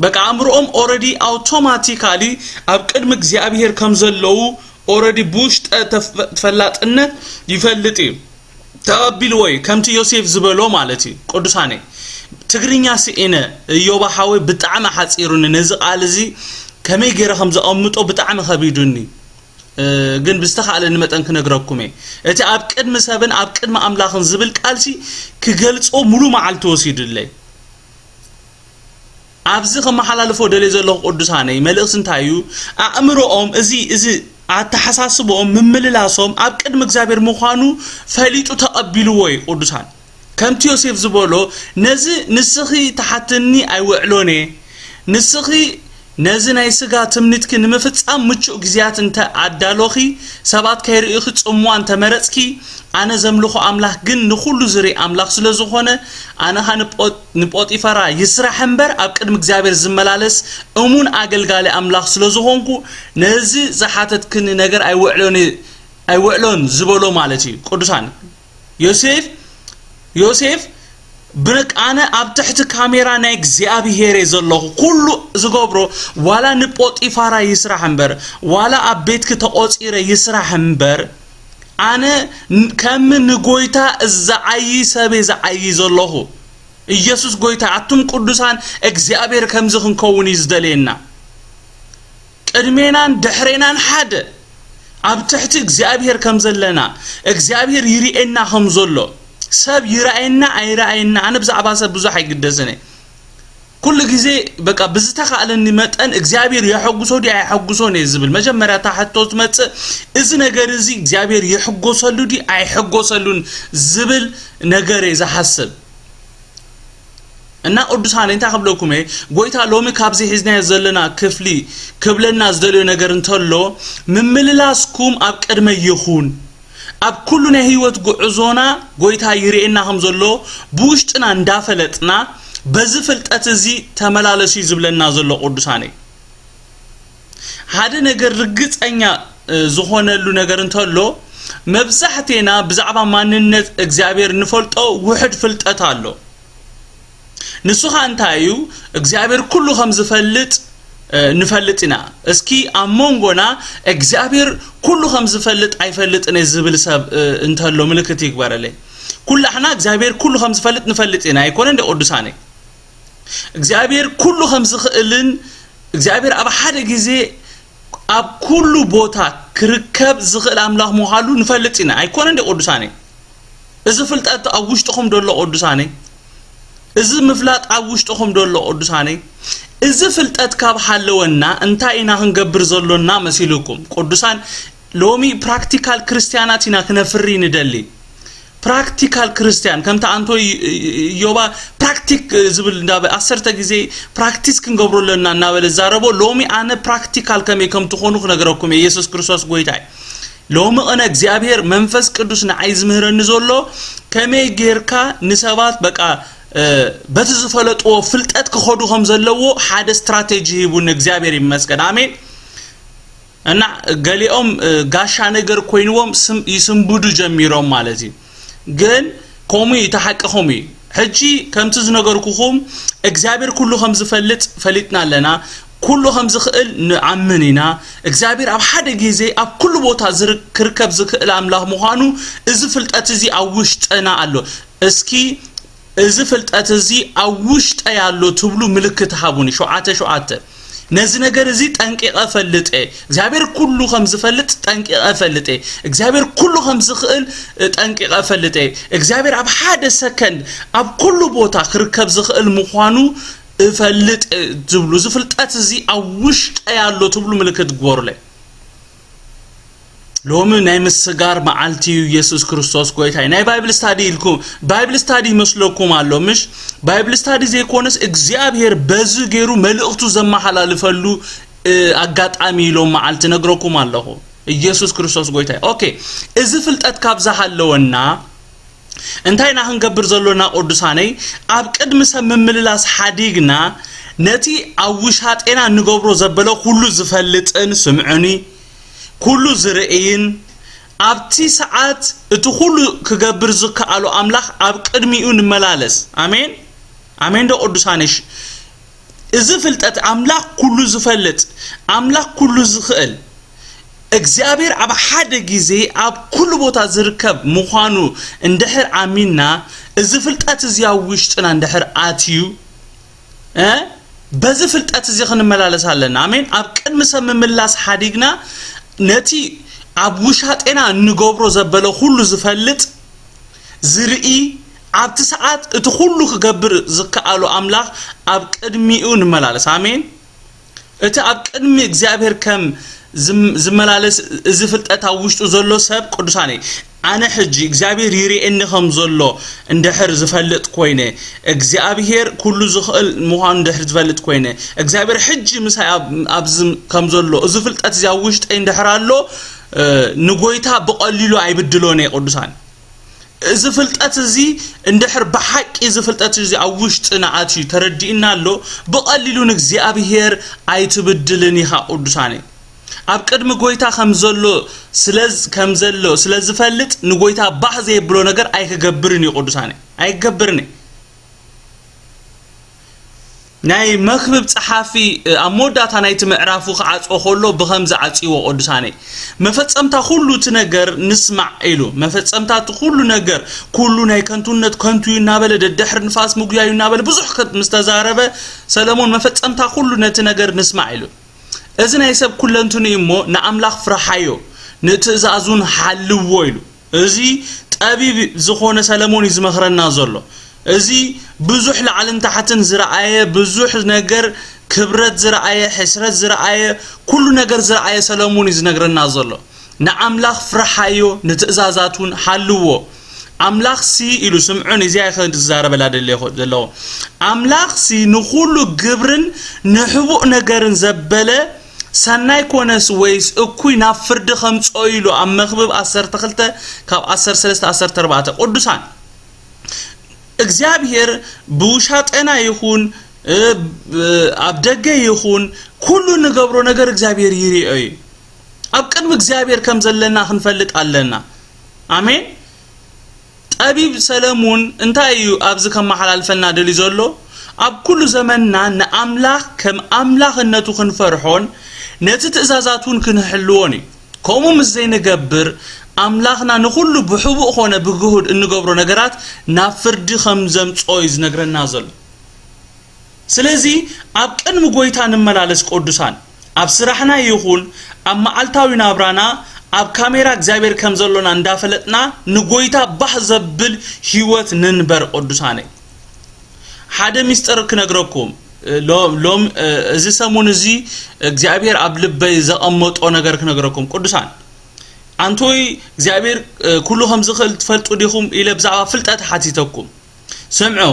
በቃ ኣእምርኦም ኦረዲ ኣውቶማቲካሊ ኣብ ቅድሚ እግዚኣብሔር ከም ዘለዉ ኦረዲ ብውሽጠ ተፍ-፣ ተፈላጥነት ይፈልጥ እዩ። ተቐቢልዎ እዩ፣ ከምቲ ዮሴፍ ዝበሎ ማለት እዩ። ቅዱሳነይ፣ ትግርኛ ስኢነ፣ እዮባ ሓወይ ብጣዕሚ ሓጺሩኒ፣ ነዚ ቃል እዚ ከመይ ገይረ ከም ዘቐምጦ ብጣዕሚ ከቢዱኒ። እ፣ ግን ብዝተኻእለኒ መጠን ክነግረኩም እየ። እቲ ኣብ ቅድሚ ሰብን ኣብ ቅድሚ ኣምላኽን ዝብል ቃልሲ ክገልጾ ሙሉ መዓልቲ ወሲዱለይ። ኣብዚ ከመሓላልፎ ደልየ ዘለኹ ቅዱሳነይ መልእኽቲ እንታይ እዩ? ኣእምሮኦም እዚ፣ እዚ ኣተሓሳስቦኦም ምምልላሶም ኣብ ቅድሚ እግዚኣብሔር ምዃኑ ፈሊጡ ተቐቢልዎ እዩ ቅዱሳን። ከምቲ ዮሴፍ ዝበሎ፣ ነዚ ንስኺ ትሓትኒ ኣይውዕሎን እየ። ንስኺ ነዚ ናይ ስጋ ትምኒትኪ ንምፍጻም ምቹእ ግዜያት እንተ ኣዳሎኺ፣ ሰባት ከይርእዩኺ ጽምዋ እንተ መረጽኪ፣ ኣነ ዘምልኾ ኣምላኽ ግን ንኹሉ ዝርኢ ኣምላኽ ስለ ዝኾነ፣ ኣነ ኸኣ ንጶ-፣ ንጶጢፈራ ይስራሕ እምበር ኣብ ቅድሚ እግዚኣብሔር ዝመላለስ እሙን ኣገልጋሊ ኣምላኽ ስለ ዝኾንኩ፣ ነዚ ዝሓተትክኒ ነገር ኣይውዕሎን፣ ኣይውዕሎን ዝበሎ ማለት እዩ። ቅዱሳን፣ ዮሴፍ፣ ዮሴፍ፣ ብነቅ-፣ ኣነ ኣብ ትሕቲ ካሜራ ናይ እግዚኣብሔር እየ ዘለኹ። ኩሉ ዝገብሮ፣ ዋላ ንጶጢፋራ ይስራሕ እምበር፣ ዋላ ኣብ ቤትኪ ተቖጺረ ይስራሕ እምበር፣ ኣነ ን-፣ ከም ንጎይታ ዝዓዪ ሰብ እየ ዝዓዪ ዘለኹ። ኢየሱስ ጎይታ፣ ኣቱም ቅዱሳን፣ እግዚኣብሔር ከምዚ ክንከውን እዩ ዝደልየና። ቅድሜናን ድሕሬናን ሓደ፣ ኣብ ትሕቲ እግዚኣብሔር ከም ዘለና፣ እግዚኣብሔር ይርእየና ከም ዘሎ፣ ሰብ ይረኣየና ኣይረኣየና፣ ኣነ ብዛዕባ ሰብ ብዙሕ ኣይግደስን እየ። ኩሉ ግዜ በቃ ብዝተኻእለኒ መጠን እግዚኣብሔር የሐጉሶ ድዩ ኣይሐጉሶን እየ ዝብል። መጀመርያ እታ ሕቶ ትመጽእ፣ እዚ ነገር እዚ እግዚኣብሔር ይሕጎሰሉ ድዩ ኣይሕጎሰሉን ዝብል ነገር እየ ዝሓስብ። እና ቅዱሳን እንታይ ክብለኩም እየ፣ ጎይታ ሎሚ ካብዚ ሒዝናዮ ዘለና ክፍሊ ክብለና ዝደልዮ ነገር እንተሎ፣ ምምልላስኩም ኣብ ቅድመይ ይኹን። ኣብ ኩሉ ናይ ህይወት ጉዕዞና ጎይታ ይርእየና ከም ዘሎ ብውሽጥና እንዳፈለጥና፣ በዚ ፍልጠት እዚ ተመላለሱ እዩ ዝብለና ዘሎ ቅዱሳን እዩ። ሓደ ነገር ርግጸኛ፣ እ፣ ዝኾነሉ ነገር እንተሎ፣ መብዛሕቴና ብዛዕባ ማንነት እግዚኣብሔር ንፈልጦ ውሑድ ፍልጠት ኣሎ። ንሱ ኸኣ እንታይ እዩ? እግዚኣብሔር ኩሉ ከም ዝፈልጥ፣ እ፣ ንፈልጥ ኢና። እስኪ ኣብ መንጎና እግዚኣብሔር ኩሉ ከም ዝፈልጥ ኣይፈልጥን እየ ዝብል ሰብ፣ እ፣ እንተሎ ምልክት ይግበረለይ። ኩላሕና እግዚኣብሔር ኩሉ ከም ዝፈልጥ ንፈልጥ ኢና፣ ኣይኮነን ዶ ቅዱሳነይ? እግዚኣብሔር ኩሉ ከም ዝኽእልን እግዚኣብሔር ኣብ ሓደ ግዜ ኣብ ኩሉ ቦታ ክርከብ ዝኽእል ኣምላኽ ምዃኑ ንፈልጥ ኢና። ኣይኮነ እንደ ቅዱሳነይ? እዚ ፍልጠት ኣብ ውሽጥኹም ደሎ ቅዱሳነይ? እዚ ምፍላጥ ኣብ ውሽጥኹም ደሎ ቅዱሳነይ? እዚ ፍልጠት ካብ ሃለወና እንታይ ኢና ክንገብር ዘሎና መሲልኩም? ቅዱሳን፣ ሎሚ ፕራክቲካል ክርስትያናት ኢና ክነፍሪ ንደሊ። ፕራክቲካል ክርስትያን፣ ከምቲ ኣንቶ ይ-፣ ይ-፣ ዮባ ፕራክቲክ ዝብል እንዳበ-፣ ዓሰርተ ግዜ ፕራክቲስ ክንገብሮ ኣለና እናበለ ዛረቦ። ሎሚ ኣነ ፕራክቲካል ከመይ ከም ትኾኑ ክነግረኩም እየ። ኢየሱስ ክርስቶስ ጎይታ እዩ። ሎሚ ቕነ እግዚኣብሔር መንፈስ ቅዱስ ንዓይ ዝምህረኒ ዘሎ ከመይ ጌርካ ንሰባት በቃ፣ እ፣ በቲ ዝፈለጥዎ ፍልጠት ክኸዱ ከም ዘለዎ ሓደ ስትራቴጂ ሂቡኒ። እግዚኣብሔር ይመስገን። ኣሜን። እና ገሊኦም፣ እ፣ ጋሻ ነገር ኮይንዎም ስም-፣ ይስንብዱ ጀሚሮም ማለት እዩ። ግን ከምኡ እዩ፣ እቲ ሓቂ ከምኡ እዩ። ሕጂ ከምቲ ዝነገርኩኹም እግዚኣብሔር ኩሉ ከም ዝፈልጥ ፈሊጥና ኣለና። ኩሉ ከም ዝኽእል ንኣምን ኢና። እግዚኣብሔር ኣብ ሓደ ግዜ ኣብ ኩሉ ቦታ ዝር-፣ ክርከብ ዝኽእል ኣምላኽ ምዃኑ እዚ ፍልጠት እዚ ኣብ ውሽጥና ኣሎ። እስኪ እዚ ፍልጠት እዚ ኣብ ውሽጠይ ኣሎ ትብሉ ምልክት ሃቡኒ። ሸውዓተ ሸውዓተ። ነዚ ነገር እዚ ጠንቂቐ እፈልጥ እየ። እግዚኣብሔር ኩሉ ከም ዝፈልጥ ጠንቂቐ እፈልጥ እየ። እግዚኣብሔር ኩሉ ከም ዝኽእል ጠንቂቐ እፈልጥ እየ። እግዚኣብሔር ኣብ ሓደ ሰከንድ ኣብ ኩሉ ቦታ ክርከብ ዝኽእል ምዃኑ እፈልጥ እየ ትብሉ። እዚ ፍልጠት እዚ ኣብ ውሽጠይ ኣሎ ትብሉ ምልክት ግበሩለይ። ሎሚ ናይ ምስጋር መዓልቲ እዩ። ኢየሱስ ክርስቶስ ጎይታ እዩ። ናይ ባይብል ስታዲ ኢልኩም፣ ባይብል ስታዲ ይመስለኩም ኣሎ፣ ምሽ? ባይብል ስታዲ ዘይኮነስ እግዚኣብሔር በዚ ገይሩ መልእኽቱ ዘመሓላልፈሉ፣ እ፣ ኣጋጣሚ ኢሎም መዓልቲ ነግረኩም ኣለኹ። ኢየሱስ ክርስቶስ ጎይታ እዩ። ኦኬ፣ እዚ ፍልጠት ካብ ዝሃለወና እንታይ ኢና ክንገብር ዘሎና ቅዱሳነይ? ኣብ ቅድሚ ሰብ ምምልላስ ሓዲግና ነቲ ኣብ ውሻጤና እንገብሮ ዘበለ ኩሉ ዝፈልጥን፣ ስምዑኒ፣ ኩሉ ዝርእይን፣ ኣብቲ ሰዓት እቲ ኩሉ ክገብር ዝከኣሎ ኣምላኽ ኣብ ቅድሚኡ ንመላለስ። ኣሜን። ኣሜን ዶ ቅዱሳነይ? እዚ ፍልጠት ኣምላኽ ኩሉ ዝፈልጥ፣ ኣምላኽ ኩሉ ዝኽእል፣ እግዚኣብሔር ኣብ ሓደ ግዜ ኣብ ኩሉ ቦታ ዝርከብ ምዃኑ እንድሕር ኣሚንና፣ እዚ ፍልጠት እዚ ኣብ ውሽጥና እንድሕር ኣትዩ፣ እ፣ በዚ ፍልጠት እዚ ክንመላለስ ኣለና። ኣሜን። ኣብ ቅድሚ ሰብ ምምላስ ሓዲግና፣ ነቲ ኣብ ውሻጤና እንገብሮ ዘበለ ኩሉ ዝፈልጥ፣ ዝርኢ፣ ኣብቲ ሰዓት እቲ ኩሉ ክገብር ዝከኣሎ ኣምላኽ ኣብ ቅድሚኡ ንመላለስ። ኣሜን። እቲ ኣብ ቅድሚ እግዚኣብሔር ከም ዝም-፣ ዝመላለስ፣ እዚ ፍልጠት ኣብ ውሽጡ ዘሎ ሰብ፣ ቅዱሳነይ፣ ኣነ ሕጂ እግዚኣብሔር ይርእየኒ ከም ዘሎ እንድሕር ዝፈልጥ ኮይነ፣ እግዚኣብሔር ኩሉ ዝኽእል ምዃኑ እንድሕር ዝፈልጥ ኮይነ፣ እግዚኣብሔር ሕጂ ምሳይ ኣብ-፣ ኣብዚ ከም ዘሎ፣ እዚ ፍልጠት እዚ ኣብ ውሽጠይ እንድሕር ኣሎ፣ እ፣ ንጎይታ ብቐሊሉ ኣይብድሎን እየ፣ ቅዱሳን። እዚ ፍልጠት እዚ እንድሕር ብሓቂ እዚ ፍልጠት እዚ ኣብ ውሽጥና ኣትዩ ተረዲእና ኣሎ፣ ብቐሊሉ ንእግዚኣብሔር ኣይትብድልን ኢኻ ቅዱሳነይ። ኣብ ቅድሚ ጎይታ ከም ዘሎ ስለ ዝ-፣ ከም ዘሎ ስለ ዝፈልጥ ንጎይታ ባህ ዘየብሎ ነገር ኣይክገብርን እዩ ቅዱሳነይ። ኣይገብርን እዩ። ናይ መክብብ ጸሓፊ፣ እ፣ ኣብ መወዳእታ ናይቲ ምዕራፉ ክዓጽዎ ከሎ ብኸምዚ ዓጽይዎ፣ ቅዱሳነይ። መፈጸምታ ኩሉ እቲ ነገር ንስማዕ ኢሉ። መፈጸምታ እቲ ኩሉ ነገር፣ ኩሉ ናይ ከንቱነት ከንቱ እዩ እናበለ፣ ደድሕሪ ንፋስ ምጉያይ እዩ እናበለ፣ ብዙሕ ከ-፣ ምስ ተዛረበ፣ ሰለሞን መፈጸምታ ኩሉ ነቲ ነገር ንስማዕ ኢሉ። እዚ ናይ ሰብ ኩለንትንኡ እሞ ንኣምላኽ ፍርሓዮ፣ ንትእዛዙን ሓልዎ ኢሉ። እዚ ጠቢብ ዝኾነ ሰለሞን እዩ ዝመኽረና ዘሎ። እዚ ብዙሕ ላዕልን ታሕትን ዝረኣየ፣ ብዙሕ ነገር ክብረት ዝረኣየ፣ ሕስረት ዝረኣየ፣ ኩሉ ነገር ዝረኣየ ሰለሞን እዩ ዝነግረና ዘሎ። ንኣምላኽ ፍርሓዮ፣ ንትእዛዛቱን ሓልዎ። ኣምላኽሲ ኢሉ፣ ስምዑን፣ እዚኣ እየ ዝዛረበላ ደለኹ-፣ ዘለኹ። ኣምላኽሲ ንኹሉ ግብርን ንሕቡእ ነገርን ዘበለ ሰናይ ኮነስ ወይስ እኩይ ናብ ፍርዲ ከምጽኦ ኢሉ ኣብ መክብብ ዓሰርተ ክልተ ካብ ዓሰርተ ሰለስተ ዓሰርተ ኣርባዕተ። ቅዱሳን፣ እግዚኣብሔር ብውሻጠና ይኹን፣ እ፣ ብ-፣ ኣብ ደገ ይኹን፣ ኩሉ ንገብሮ ነገር እግዚኣብሔር ይሪኦ እዩ። ኣብ ቅድሚ እግዚኣብሔር ከም ዘለና ክንፈልጥ ኣለና። ኣሜን። ጠቢብ ሰለሙን እንታይ እዩ ኣብዚ ከመሓላልፈና ደልዩ ዘሎ? ኣብ ኩሉ ዘመንና ንኣምላኽ ከም ኣምላኽነቱ ክንፈርሖን ነቲ ትእዛዛት እውን ክንሕልዎን እዩ። ከምኡ ምስ ዘይንገብር፣ ኣምላኽና ንኹሉ ብሕቡእ ኾነ ብግሁድ እንገብሮ ነገራት ናብ ፍርዲ ከም ዘምጽኦ እዩ ዝነግረና ዘሎ። ስለዚ ኣብ ቅድሚ ጎይታ ንመላለስ ቅዱሳን፣ ኣብ ስራሕና ይኹን ኣብ መዓልታዊ ናብራና ኣብ ካሜራ እግዚኣብሔር ከም ዘሎና እንዳፈለጥና ንጎይታ ባህ ዘብል ህይወት ንንበር ቅዱሳነይ። ሓደ ሚስጥር ክነግረኩም፣ ሎም ሎም እዚ ሰሙን እዚ እግዚኣብሔር ኣብ ልበይ ዘቐመጦ ነገር ክነግረኩም ቅዱሳን። ኣንቶይ እግዚኣብሔር ኩሉ ከም ዝኽእል ትፈልጡ ዲኹም ኢለ ብዛዕባ ፍልጠት ሓቲተኩም። ስምዑ፣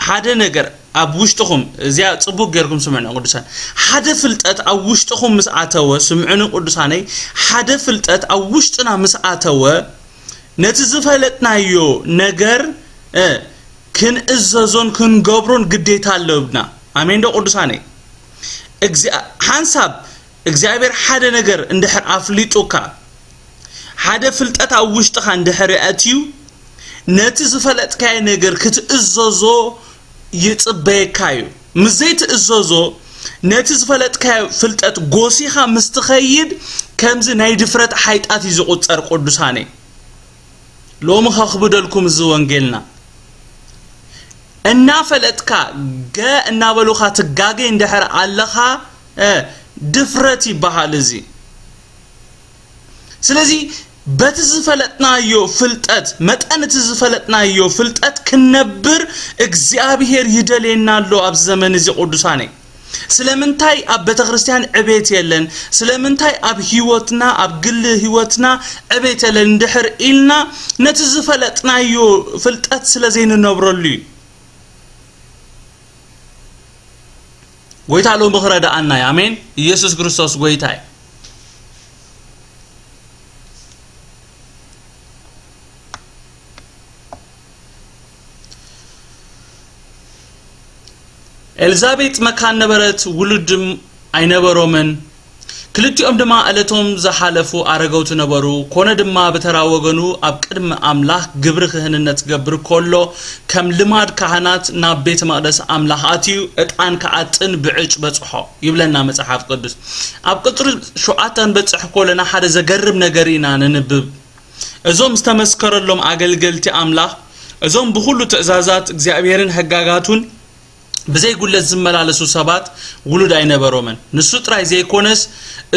ሓደ ነገር ኣብ ውሽጥኹም፣ እዚኣ ጽቡቅ ጌርኩም ስምዑ ቅዱሳን። ሓደ ፍልጠት ኣብ ውሽጥኹም ምስ ኣተወ፣ ስምዑኒ ቅዱሳነይ፣ ሓደ ፍልጠት ኣብ ውሽጥና ምስ ኣተወ፣ ነቲ ዝፈለጥናዮ ነገር ክንእዘዞን ክንገብሮን ግዴታ ኣለብና። ኣሜን ዶ ቅዱሳነይ? ሓንሳብ እግዚኣብሔር ሓደ ነገር እንድሕር ኣፍሊጡካ፣ ሓደ ፍልጠት ኣብ ውሽጥኻ እንድሕር ኣትዩ፣ ነቲ ዝፈለጥካዮ ነገር ክትእዘዞ ይጽበየካ እዩ። ምስ ዘይትእዘዞ፣ ነቲ ዝፈለጥካዮ ፍልጠት ጎሲኻ ምስ ትኸይድ፣ ከምዚ ናይ ድፍረት ሓይጣት እዩ ዝቑጸር ቅዱሳነይ። ሎሚ ከኽብደልኩም እዚ ወንጌልና። እናፈለጥካ ገ እናበሉኻ ትጋገ እንድሕር ኣለኻ፣ ድፍረት ይበሃል እዚ። ስለዚ በቲ ዝፈለጥናዮ ፍልጠት መጠን፣ እቲ ዝፈለጥናዮ ፍልጠት ክንነብር እግዚኣብሔር ይደልየና ኣሎ ኣብዚ ዘመን እዚ ቅዱሳነይ። ስለምንታይ ኣብ ቤተ ክርስቲያን ዕቤት የለን? ስለምንታይ ኣብ ህይወትና፣ ኣብ ግሊ ህይወትና ዕቤት የለን እንድሕር ኢልና፣ ነቲ ዝፈለጥናዮ ፍልጠት ስለ ዘይንነብረሉ እዩ። ጎይታ ሎሚ ክረድኣና እዩ። ኣሜን። ኢየሱስ ክርስቶስ ጎይታ እዩ። ኤልዛቤጥ መካን ነበረት፣ ውሉድም ኣይነበሮምን። ክልቲኦም ድማ ዕለቶም ዝሓለፉ ኣረገውቲ ነበሩ። ኮነ ድማ ብተራ ወገኑ ኣብ ቅድሚ ኣምላኽ ግብሪ ክህንነት ክገብር ከሎ፣ ከም ልማድ ካህናት ናብ ቤተ መቕደስ ኣምላኽ ኣትዩ ዕጣን ክዓጥን ብዕጭ በጽሖ ይብለና መጽሓፍ ቅዱስ። ኣብ ቁጽሪ ሸውዓተ ክንበጽሕ ከለና ሓደ ዘገርም ነገር ኢና ነንብብ። እዞም ዝተመስከረሎም ኣገልገልቲ ኣምላኽ፣ እዞም ብኹሉ ትእዛዛት እግዚኣብሔርን ሕጋጋቱን ብዘይ ጉለት ዝመላለሱ ሰባት ውሉድ ኣይነበሮምን። ንሱ ጥራይ ዘይኮነስ፣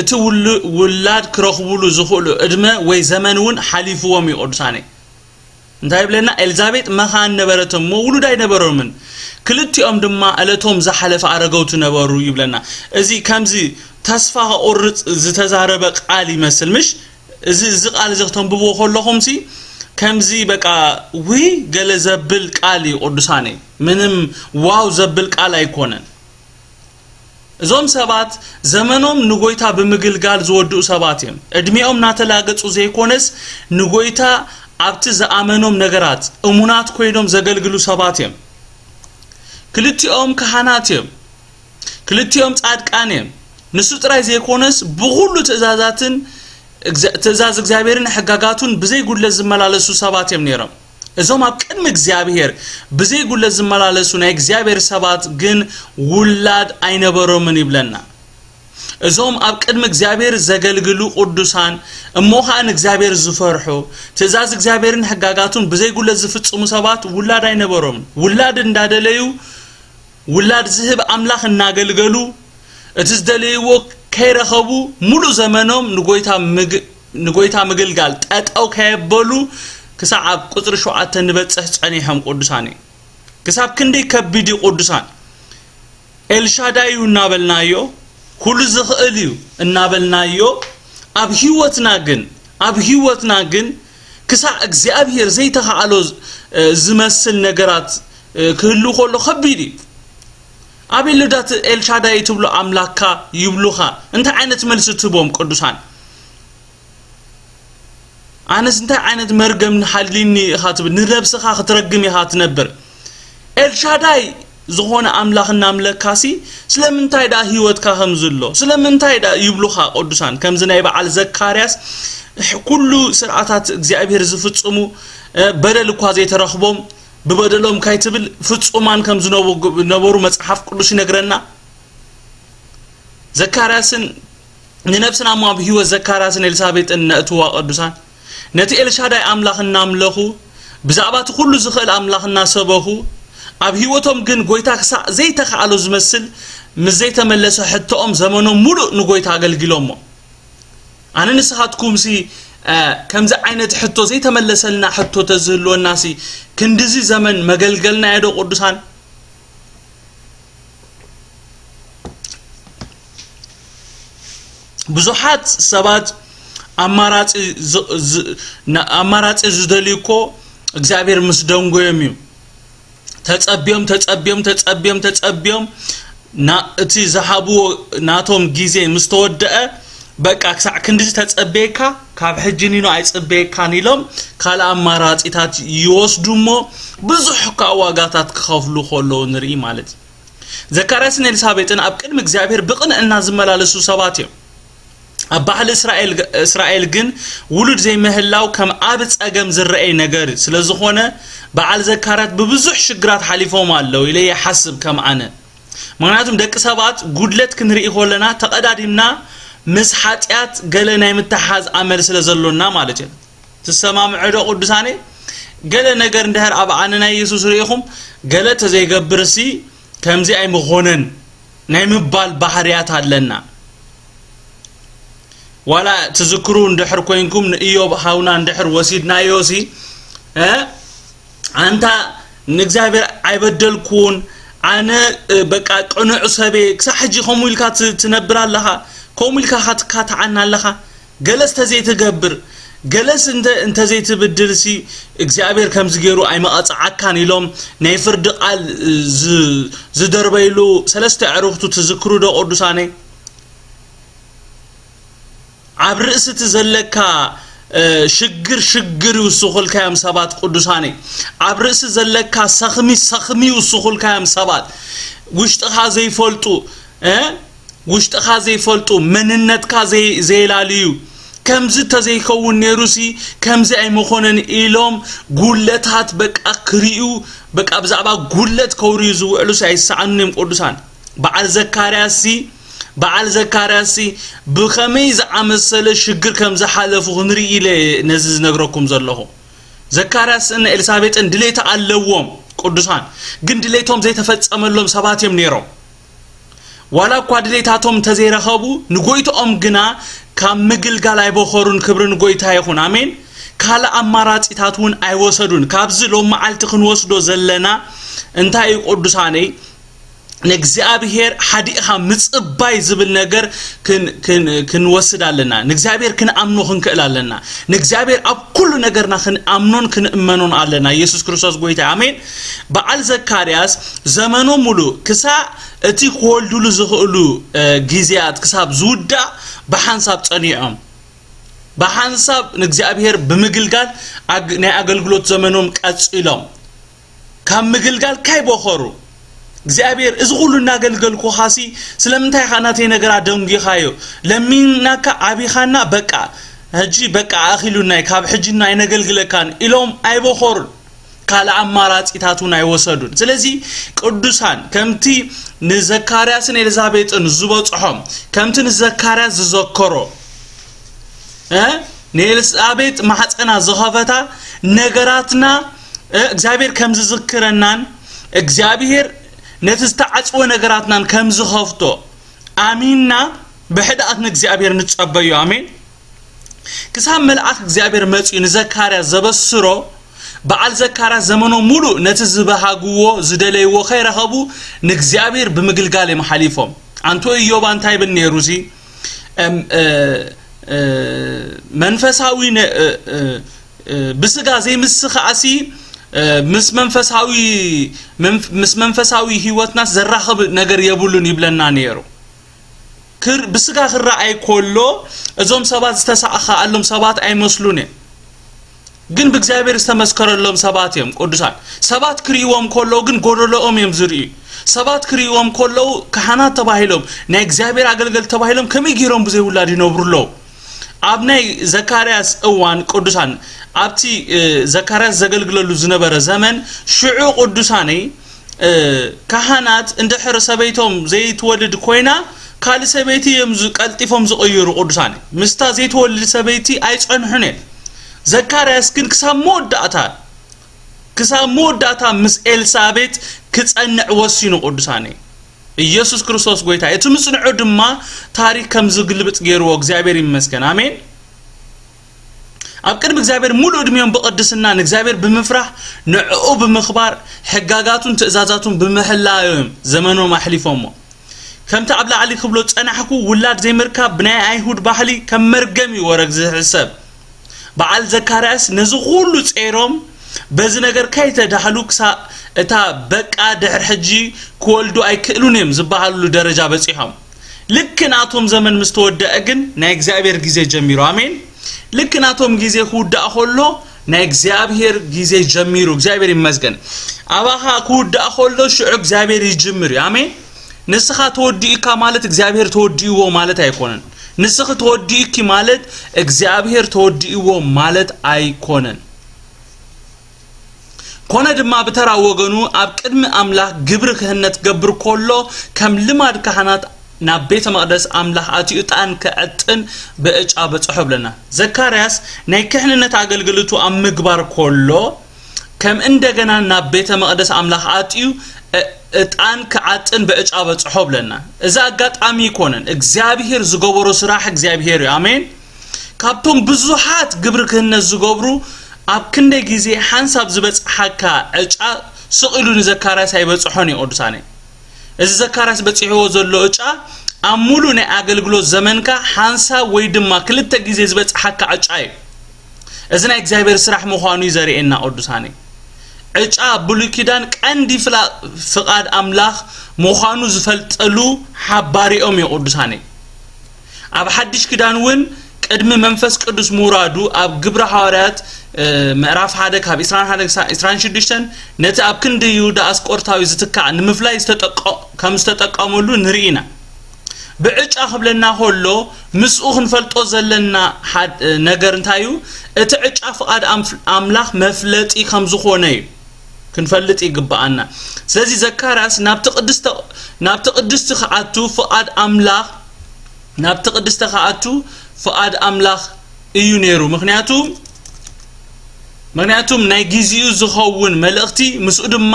እቲ ውሉ-፣ ውላድ ክረኽቡሉ ዝኽእሉ ዕድመ ወይ ዘመን እውን ሓሊፍዎም እዩ፣ ቅዱሳነይ። እንታይ ይብለና? ኤልዛቤጥ መኻን ነበረት እሞ ውሉድ ኣይነበሮምን። ክልቲኦም ድማ ዕለቶም ዝሓለፈ ኣረገውቲ ነበሩ ይብለና። እዚ ከምዚ ተስፋ ከቑርጽ ዝተዛረበ ቃል ይመስል፣ ምሽ? እዚ፣ እዚ ቃል እዚ ክተንብብዎ ከለኹምሲ፣ ከምዚ በቃ፣ ውይ፣ ገለ ዘብል ቃል እዩ፣ ቅዱሳነይ። ምንም ዋው ዘብል ቃል ኣይኮነን። እዞም ሰባት ዘመኖም ንጎይታ ብምግልጋል ዝወድኡ ሰባት እዮም። ዕድሜኦም እናተላገጹ ዘይኮነስ፣ ንጎይታ ኣብቲ ዝኣመኖም ነገራት እሙናት ኮይኖም ዘገልግሉ ሰባት እዮም። ክልቲኦም ካህናት እዮም። ክልቲኦም ጻድቃን እዮም። ንሱ ጥራይ ዘይኮነስ፣ ብኹሉ ትእዛዛትን፣ ትእዛዝ እግዚኣብሔርን ሕጋጋቱን ብዘይ ጉድለት ዝመላለሱ ሰባት እዮም ነይሮም። እዞም ኣብ ቅድሚ እግዚኣብሔር ብዘይ ጉድለት ዝመላለሱ ናይ እግዚኣብሔር ሰባት ግን ውላድ ኣይነበሮምን ይብለና። እዞም ኣብ ቅድሚ እግዚኣብሔር ዘገልግሉ ቅዱሳን፣ እሞ ኸኣ ንእግዚኣብሔር ዝፈርሑ፣ ትእዛዝ እግዚኣብሔርን ሕጋጋቱን ብዘይ ጉድለት ዝፍጽሙ ሰባት ውላድ ኣይነበሮምን። ውላድ እንዳደለዩ፣ ውላድ ዝህብ ኣምላኽ እናገልገሉ፣ እቲ ዝደለይዎ ከይረኸቡ፣ ሙሉእ ዘመኖም ንጎይታ ምግ-፣ ንጎይታ ምግልጋል ጠጠው ከየበሉ፣ ክሳዕ ኣብ ቁጽሪ ሸውዓተ ንበጽሕ ጸኒሖም ቅዱሳን እዩ። ክሳብ ክንደይ ከቢድ እዩ ቅዱሳን። ኤልሻዳይ እዩ እናበልናዮ፣ ኩሉ ዝኽእል እዩ እናበልናዮ፣ ኣብ ህይወትና ግን፣ ኣብ ህይወትና ግን ክሳዕ እግዚኣብሔር ዘይተኻእሎ ዝ-፣ ዝመስል ነገራት ክህሉ ከሎ ከቢድ እዩ። ኣቤት ልዳት ኤልሻዳይ ትብሎ ኣምላክካ ይብሉኻ። እንታይ ዓይነት መልሲ ትህቦም ቅዱሳን? ኣነስ እንታይ ዓይነት መርገም ንሃሊኒ ኢኻ ትብል? ንነብስኻ ክትረግም ኢኻ ትነብር። ኤልሻዳይ ዝኾነ ኣምላኽ እናምለካሲ ስለምንታይ ደኣ ህይወትካ ከምዚ ኣሎ? ስለምንታይ ደኣ ይብሉኻ ቅዱሳን? ከምዚ ናይ በዓል ዘካርያስ ኩሉ ስርዓታት እግዚኣብሔር ዝፍጽሙ፣ እ፣ በደል እኳ ዘይተረኽቦም፣ ብበደሎም ካይትብል ፍጹማን ከም ዝነበ-፣ ነበሩ መጽሓፍ ቅዱስ ይነግረና። ዘካርያስን ንነብስና እሞ ኣብ ህይወት ዘካርያስን ኤልሳቤጥን ነእትዋ ቅዱሳን። ነቲ ኤልሻዳይ ኣምላኽ እናምለኹ፣ ብዛዕባ እቲ ኩሉ ዝኽእል ኣምላኽ እናሰበኹ፣ ኣብ ህይወቶም ግን ጎይታ ክሳዕ ዘይተኻእሎ ዝመስል ምስ ዘይተመለሰ ሕቶኦም ዘመኖም ሙሉእ ንጎይታ ኣገልጊሎሞ። ኣነ ንስኻትኩምሲ ከምዚ ዓይነት ሕቶ ዘይተመለሰልና ሕቶ ተዝህልወናሲ ክንድዚ ዘመን መገልገልና የዶ ቅዱሳን? ብዙሓት ሰባት ኣማራጺ ኣማራጺ ዝደልዩ እኮ እግዚኣብሔር ምስ ደንጎዮም እዩ። ተጸብዮም ተጸብዮም ተጸብዮም ተጸብዮም እቲ ዝሃብዎ ናቶም ግዜ ምስ ተወደአ፣ በቃ ክሳዕ ክንድዚ ተጸበየካ፣ ካብ ሕጂ ኒኖ ኣይጽበየካን ኢሎም ካልእ ኣማራጺታት ይወስዱ እሞ ብዙሕ እኳ ዋጋታት ክኸፍሉ ከለዉ ንርኢ ማለት እዩ። ዘካርያስን ኤልሳቤጥን ኣብ ቅድሚ እግዚኣብሔር ብቕንዕና ዝመላለሱ ሰባት እዮም። ኣብ ባህሊ እስራኤል እስራኤል ግን ውሉድ ዘይምህላው ከም ዓቢ ጸገም ዝረኣይ ነገር ስለ ዝኾነ፣ በዓል ዘካርያስ ብብዙሕ ሽግራት ሓሊፎም ኣለዉ ኢለ ይሓስብ ከም ኣነ። ምኽንያቱም ደቂ ሰባት ጉድለት ክንርኢ ከለና ተቐዳዲምና ምስ ሓጢኣት ገለ ናይ ምትሓዝ ኣመል ስለ ዘሎና ማለት እዩ። ትሰማምዑ ዶ ቅዱሳነይ? ገለ ነገር እንድሕር ኣብ ኣነ ናይ የሱስ ርኢኹም፣ ገለ ተዘይገብርሲ ከምዚ ኣይምኾነን ናይ ምባል ባህርያት ኣለና። ዋላ ትዝክሩ እንድሕር ኮይንኩም ንእዮብ ሃውና እንድሕር ወሲድናዮሲ ኣንታ ንእግዚኣብሔር ኣይበደልኩን ኣነ በቃ ቅኑዕ ሰቤ ክሳብ ሕጂ ከምኡ ኢልካ ትነብር ኣለኻ። ከምኡ ኢልካ ካትካትዓና ኣለኻ። ገለስ ተዘይትገብር ገለስ እንተዘይትብድልሲ እግዚኣብሔር ከምዚ ገይሩ ኣይመቐፅዓካን ኢሎም ናይ ፍርዲ ቃል ዝደርበይሉ ሰለስተ ዕሩኽቱ ትዝክሩ ዶ ቅዱሳነይ? ኣብ ርእሲ እቲ ዘለካ ሽግር ሽግር ይውስኹልካ እዮም ሰባት ቅዱሳነይ። ኣብ ርእሲ ዘለካ ሰኽሚ ሰኽሚ ይውስኹልካ እዮም ሰባት ውሽጥኻ ዘይፈልጡ ውሽጥኻ ዘይፈልጡ መንነትካ ዘየላልዩ ከምዚ ተዘይከውን ነይሩሲ ከምዚ ኣይመኾነን ኢሎም ጉለታት በቃ ክርእዩ በቃ ብዛዕባ ጉለት ከውርዩ ዝውዕሉሲ ኣይሰኣኑን እዮም ቅዱሳን። በዓል ዘካርያስሲ በዓል ዘካርያስሲ ብኸመይ ዝኣመሰለ ሽግር ከም ዝሓለፉ ክንርኢ ኢለ ነዚ ዝነግረኩም ዘለኹ። ዘካርያስን ኤልሳቤጥን ድሌት ኣለዎም ቅዱሳን፣ ግን ድሌቶም ዘይተፈጸመሎም ሰባት እዮም ነይሮም። ዋላ እኳ ድሌታቶም እንተዘይረኸቡ ንጎይትኦም ግና ካብ ምግልጋል ኣይበኸሩን። ክብሪ ንጎይታ ይኹን። ኣሜን። ካልእ ኣማራጺታት እውን ኣይወሰዱን። ካብዚ ሎም መዓልቲ ክንወስዶ ዘለና እንታይ እዩ ቅዱሳነይ? ንእግዚኣብሔር ሓዲእኻ ምጽባይ ዝብል ነገር ክንወስድ ኣለና። ንእግዚኣብሔር ክንኣምኖ ክንክእል ኣለና። ንእግዚኣብሔር ኣብ ኩሉ ነገርና ክንኣምኖን ክንእመኖን ኣለና። ኢየሱስ ክርስቶስ ጎይታ። ኣሜን። በዓል ዘካርያስ ዘመኖም ሙሉ ክሳዕ እቲ ክወልዱሉ ዝኽእሉ ግዜያት ክሳብ ዝውዳእ ብሓንሳብ ጸኒዖም። ብሓንሳብ ንእግዚኣብሔር ብምግልጋል ናይ ኣገልግሎት ዘመኖም ቀጺሎም። ካብ ምግልጋል ካይቦኸሩ እግዚኣብሔር እዚ ኩሉ እናገልገልኩኻሲ ስለምንታይ ኢኻ ናተይ ነገር ኣደንጊኻዮ? ለሚናካ ዓቢኻና በቃ ሕጂ በቃ ኣኺሉናይ ካብ ሕጂ ኣይነገልግለካን ኢሎም ኣይቦኸሩን። ካልእ ኣማራጺታት እውን ኣይወሰዱን። ስለዚ ቅዱሳን ከምቲ ንዘካርያስን ኤልዛቤጥን ዝበጽሖም ከምቲ ንዘካርያስ ዝዘከሮ ንኤልሳቤጥ ማሕፀና ዝኸፈታ ነገራትና እግዚኣብሔር ከም ዝዝክረናን እግዚኣብሔር ነቲ ዝተዓፅወ ነገራትናን ከም ዝኸፍቶ ኣሚንና ብሕድኣት ንእግዚኣብሔር ንፀበዮ። ኣሜን። ክሳብ መልኣኽ እግዚኣብሔር መፅኡ ንዘካርያስ ዘበስሮ በዓል ዘካርያስ ዘመኖም ሙሉእ ነቲ ዝበሃግዎ ዝደለይዎ ከይረኸቡ ንእግዚኣብሔር ብምግልጋል እዮም ሓሊፎም። ኣንቶ ኢዮባ እንታይ ይብል ነይሩ? እዚ መንፈሳዊ ብስጋ ዘይምስኻዕሲ ምስ መንፈሳዊ ምስ መንፈሳዊ ህይወትናስ ዘራኽብ ነገር የብሉን ይብለና ነይሩ። ብስጋ ክረኣይ ከሎ እዞም ሰባት ዝተሳእኻኣሎም ሰባት ኣይመስሉን እዮም። ግን ብእግዚኣብሔር ዝተመስከረሎም ሰባት እዮም ቅዱሳን። ሰባት ክርእይዎም ከለዉ ግን ጎደሎኦም እዮም ዝርእዩ። ሰባት ክርእይዎም ከለዉ ካህናት ተባሂሎም ናይ እግዚኣብሔር ኣገልገልቲ ተባሂሎም ከመይ ገይሮም ብዘይ ውላድ ይነብሩ ኣለዉ? ኣብ ናይ ዘካርያስ እዋን ቅዱሳን ኣብቲ ዘካርያስ ዘገልግለሉ ዝነበረ ዘመን ሽዑ ቅዱሳነይ ካህናት እንድሕር ሰበይቶም ዘይትወልድ ኮይና ካልእ ሰበይቲ እዮም ቀልጢፎም ዝቕይሩ ቅዱሳን። ምስታ ዘይትወልድ ሰበይቲ ኣይጸንሑን እዮም። ዘካርያስ ግን ክሳብ መወዳእታ ክሳብ መወዳእታ ምስ ኤልሳቤጥ ክጸንዕ ወሲኑ። ቅዱሳነይ፣ ኢየሱስ ክርስቶስ ጎይታ። እቲ ምጽንዑ ድማ ታሪኽ ከም ዝግልብጥ ገይርዎ። እግዚኣብሔር ይመስገን። ኣሜን። ኣብ ቅድሚ እግዚኣብሔር ሙሉእ ዕድሜኦም ብቕድስና ንእግዚኣብሔር ብምፍራሕ፣ ንዕኡ ብምኽባር፣ ሕጋጋቱን ትእዛዛቱን ብምሕላዮም ዘመኖም ኣሕሊፎሞ። ከምቲ ኣብ ላዕሊ ክብሎ ዝጸናሕኩ፣ ውላድ ዘይምርካብ ብናይ ኣይሁድ ባህሊ ከም መርገም እዩ ወረግ ዝሕሰብ። በዓል ዘካርያስ ነዚ ኩሉ ጸይሮም፣ በዚ ነገር ከይተዳህሉ ክሳ-፣ እታ በቃ ድሕር ሕጂ ክወልዱ ኣይክእሉን እዮም ዝበሃሉሉ ደረጃ በጺሖም። ልክ ናቶም ዘመን ምስ ተወደአ ግን ናይ እግዚኣብሔር ግዜ ጀሚሩ። ኣሜን። ልክ ናቶም ግዜ ክውዳእ ከሎ ናይ እግዚኣብሔር ግዜ ጀሚሩ። እግዚኣብሔር ይመስገን። ኣባኻ ክውዳእ ከሎ ሽዑ እግዚኣብሔር ይጅምር እዩ። ኣሜን። ንስኻ ተወዲእካ ማለት እግዚኣብሔር ተወዲእዎ ማለት ኣይኮነን። ንስኺ ተወዲእኪ ማለት እግዚኣብሔር ተወዲእዎ ማለት ኣይኮነን። ኮነ ድማ ብተራ ወገኑ ኣብ ቅድሚ ኣምላኽ ግብሪ ክህነት ገብር ከሎ ከም ልማድ ካህናት ናብ ቤተ መቕደስ ኣምላኽ ኣትዩ ዕጣን ክዕጥን ብዕጫ በጽሖ ብለና። ዘካርያስ ናይ ክሕንነት ኣገልግሎቱ ኣብ ምግባር ከሎ ከም እንደገና ናብ ቤተ መቕደስ ኣምላኽ ኣትዩ እ-፣ ዕጣን ክዓጥን ብዕጫ በጽሖ ብለና። እዚ ኣጋጣሚ ይኮነን። እግዚኣብሔር ዝገበሮ ስራሕ እግዚኣብሔር እዩ። ኣሜን። ካብቶም ብዙሓት ግብሪ ክህነት ዝገብሩ ኣብ ክንደይ ግዜ ሓንሳብ ዝበጽሓካ ዕጫ ስቕ ኢሉ ንዘካርያስ ኣይበጽሖን እዩ። ቅዱሳነይ፣ እዚ ዘካርያስ በጺሕዎ ዘሎ ዕጫ ኣብ ሙሉእ ናይ ኣገልግሎት ዘመንካ ሓንሳብ ወይ ድማ ክልተ ግዜ ዝበጽሓካ ዕጫ እዩ። እዚ ናይ እግዚኣብሔር ስራሕ ምዃኑ እዩ ዘርእየና። ቅዱሳነይ፣ ዕጫ ኣብ ብሉይ ኪዳን ቀንዲ ፍላ-፣ ፍቓድ ኣምላኽ ምዃኑ ዝፈልጠሉ ሓባሪኦም እዩ። ቅዱሳነይ፣ ኣብ ሓድሽ ኪዳን እውን ቅድሚ መንፈስ ቅዱስ ምውራዱ ኣብ ግብረ ሃዋርያት፣ እ፣ ምዕራፍ ሓደ ካብ ዕስራን ሓደ ክሳብ ዕስራን ሽዱሽተን ነቲ ኣብ ክንዲ ይሁዳ ኣስቆርታዊ ዝትካእ ንምፍላይ ዝተጠቀ-፣ ከም ዝተጠቀመሉ ንርኢ ኢና። ብዕጫ ክብለና ከሎ ምስኡ ክንፈልጦ ዘለና ሓድ-፣ ነገር እንታይ እዩ? እቲ ዕጫ ፍቓድ ኣምፍ-፣ ኣምላኽ መፍለጢ ከም ዝኾነ እዩ ክንፈልጥ ይግብኣና። ስለዚ ዘካርያስ ናብቲ ቅድስተ-፣ ናብቲ ቅድስቲ ክኣቱ ፍቓድ ኣምላኽ፣ ናብቲ ቅድስተ ክኣቱ ፍቓድ ኣምላኽ እዩ ነይሩ። ምኽንያቱ፣ ምኽንያቱም ናይ ጊዜኡ ዝኸውን መልእኽቲ፣ ምስኡ ድማ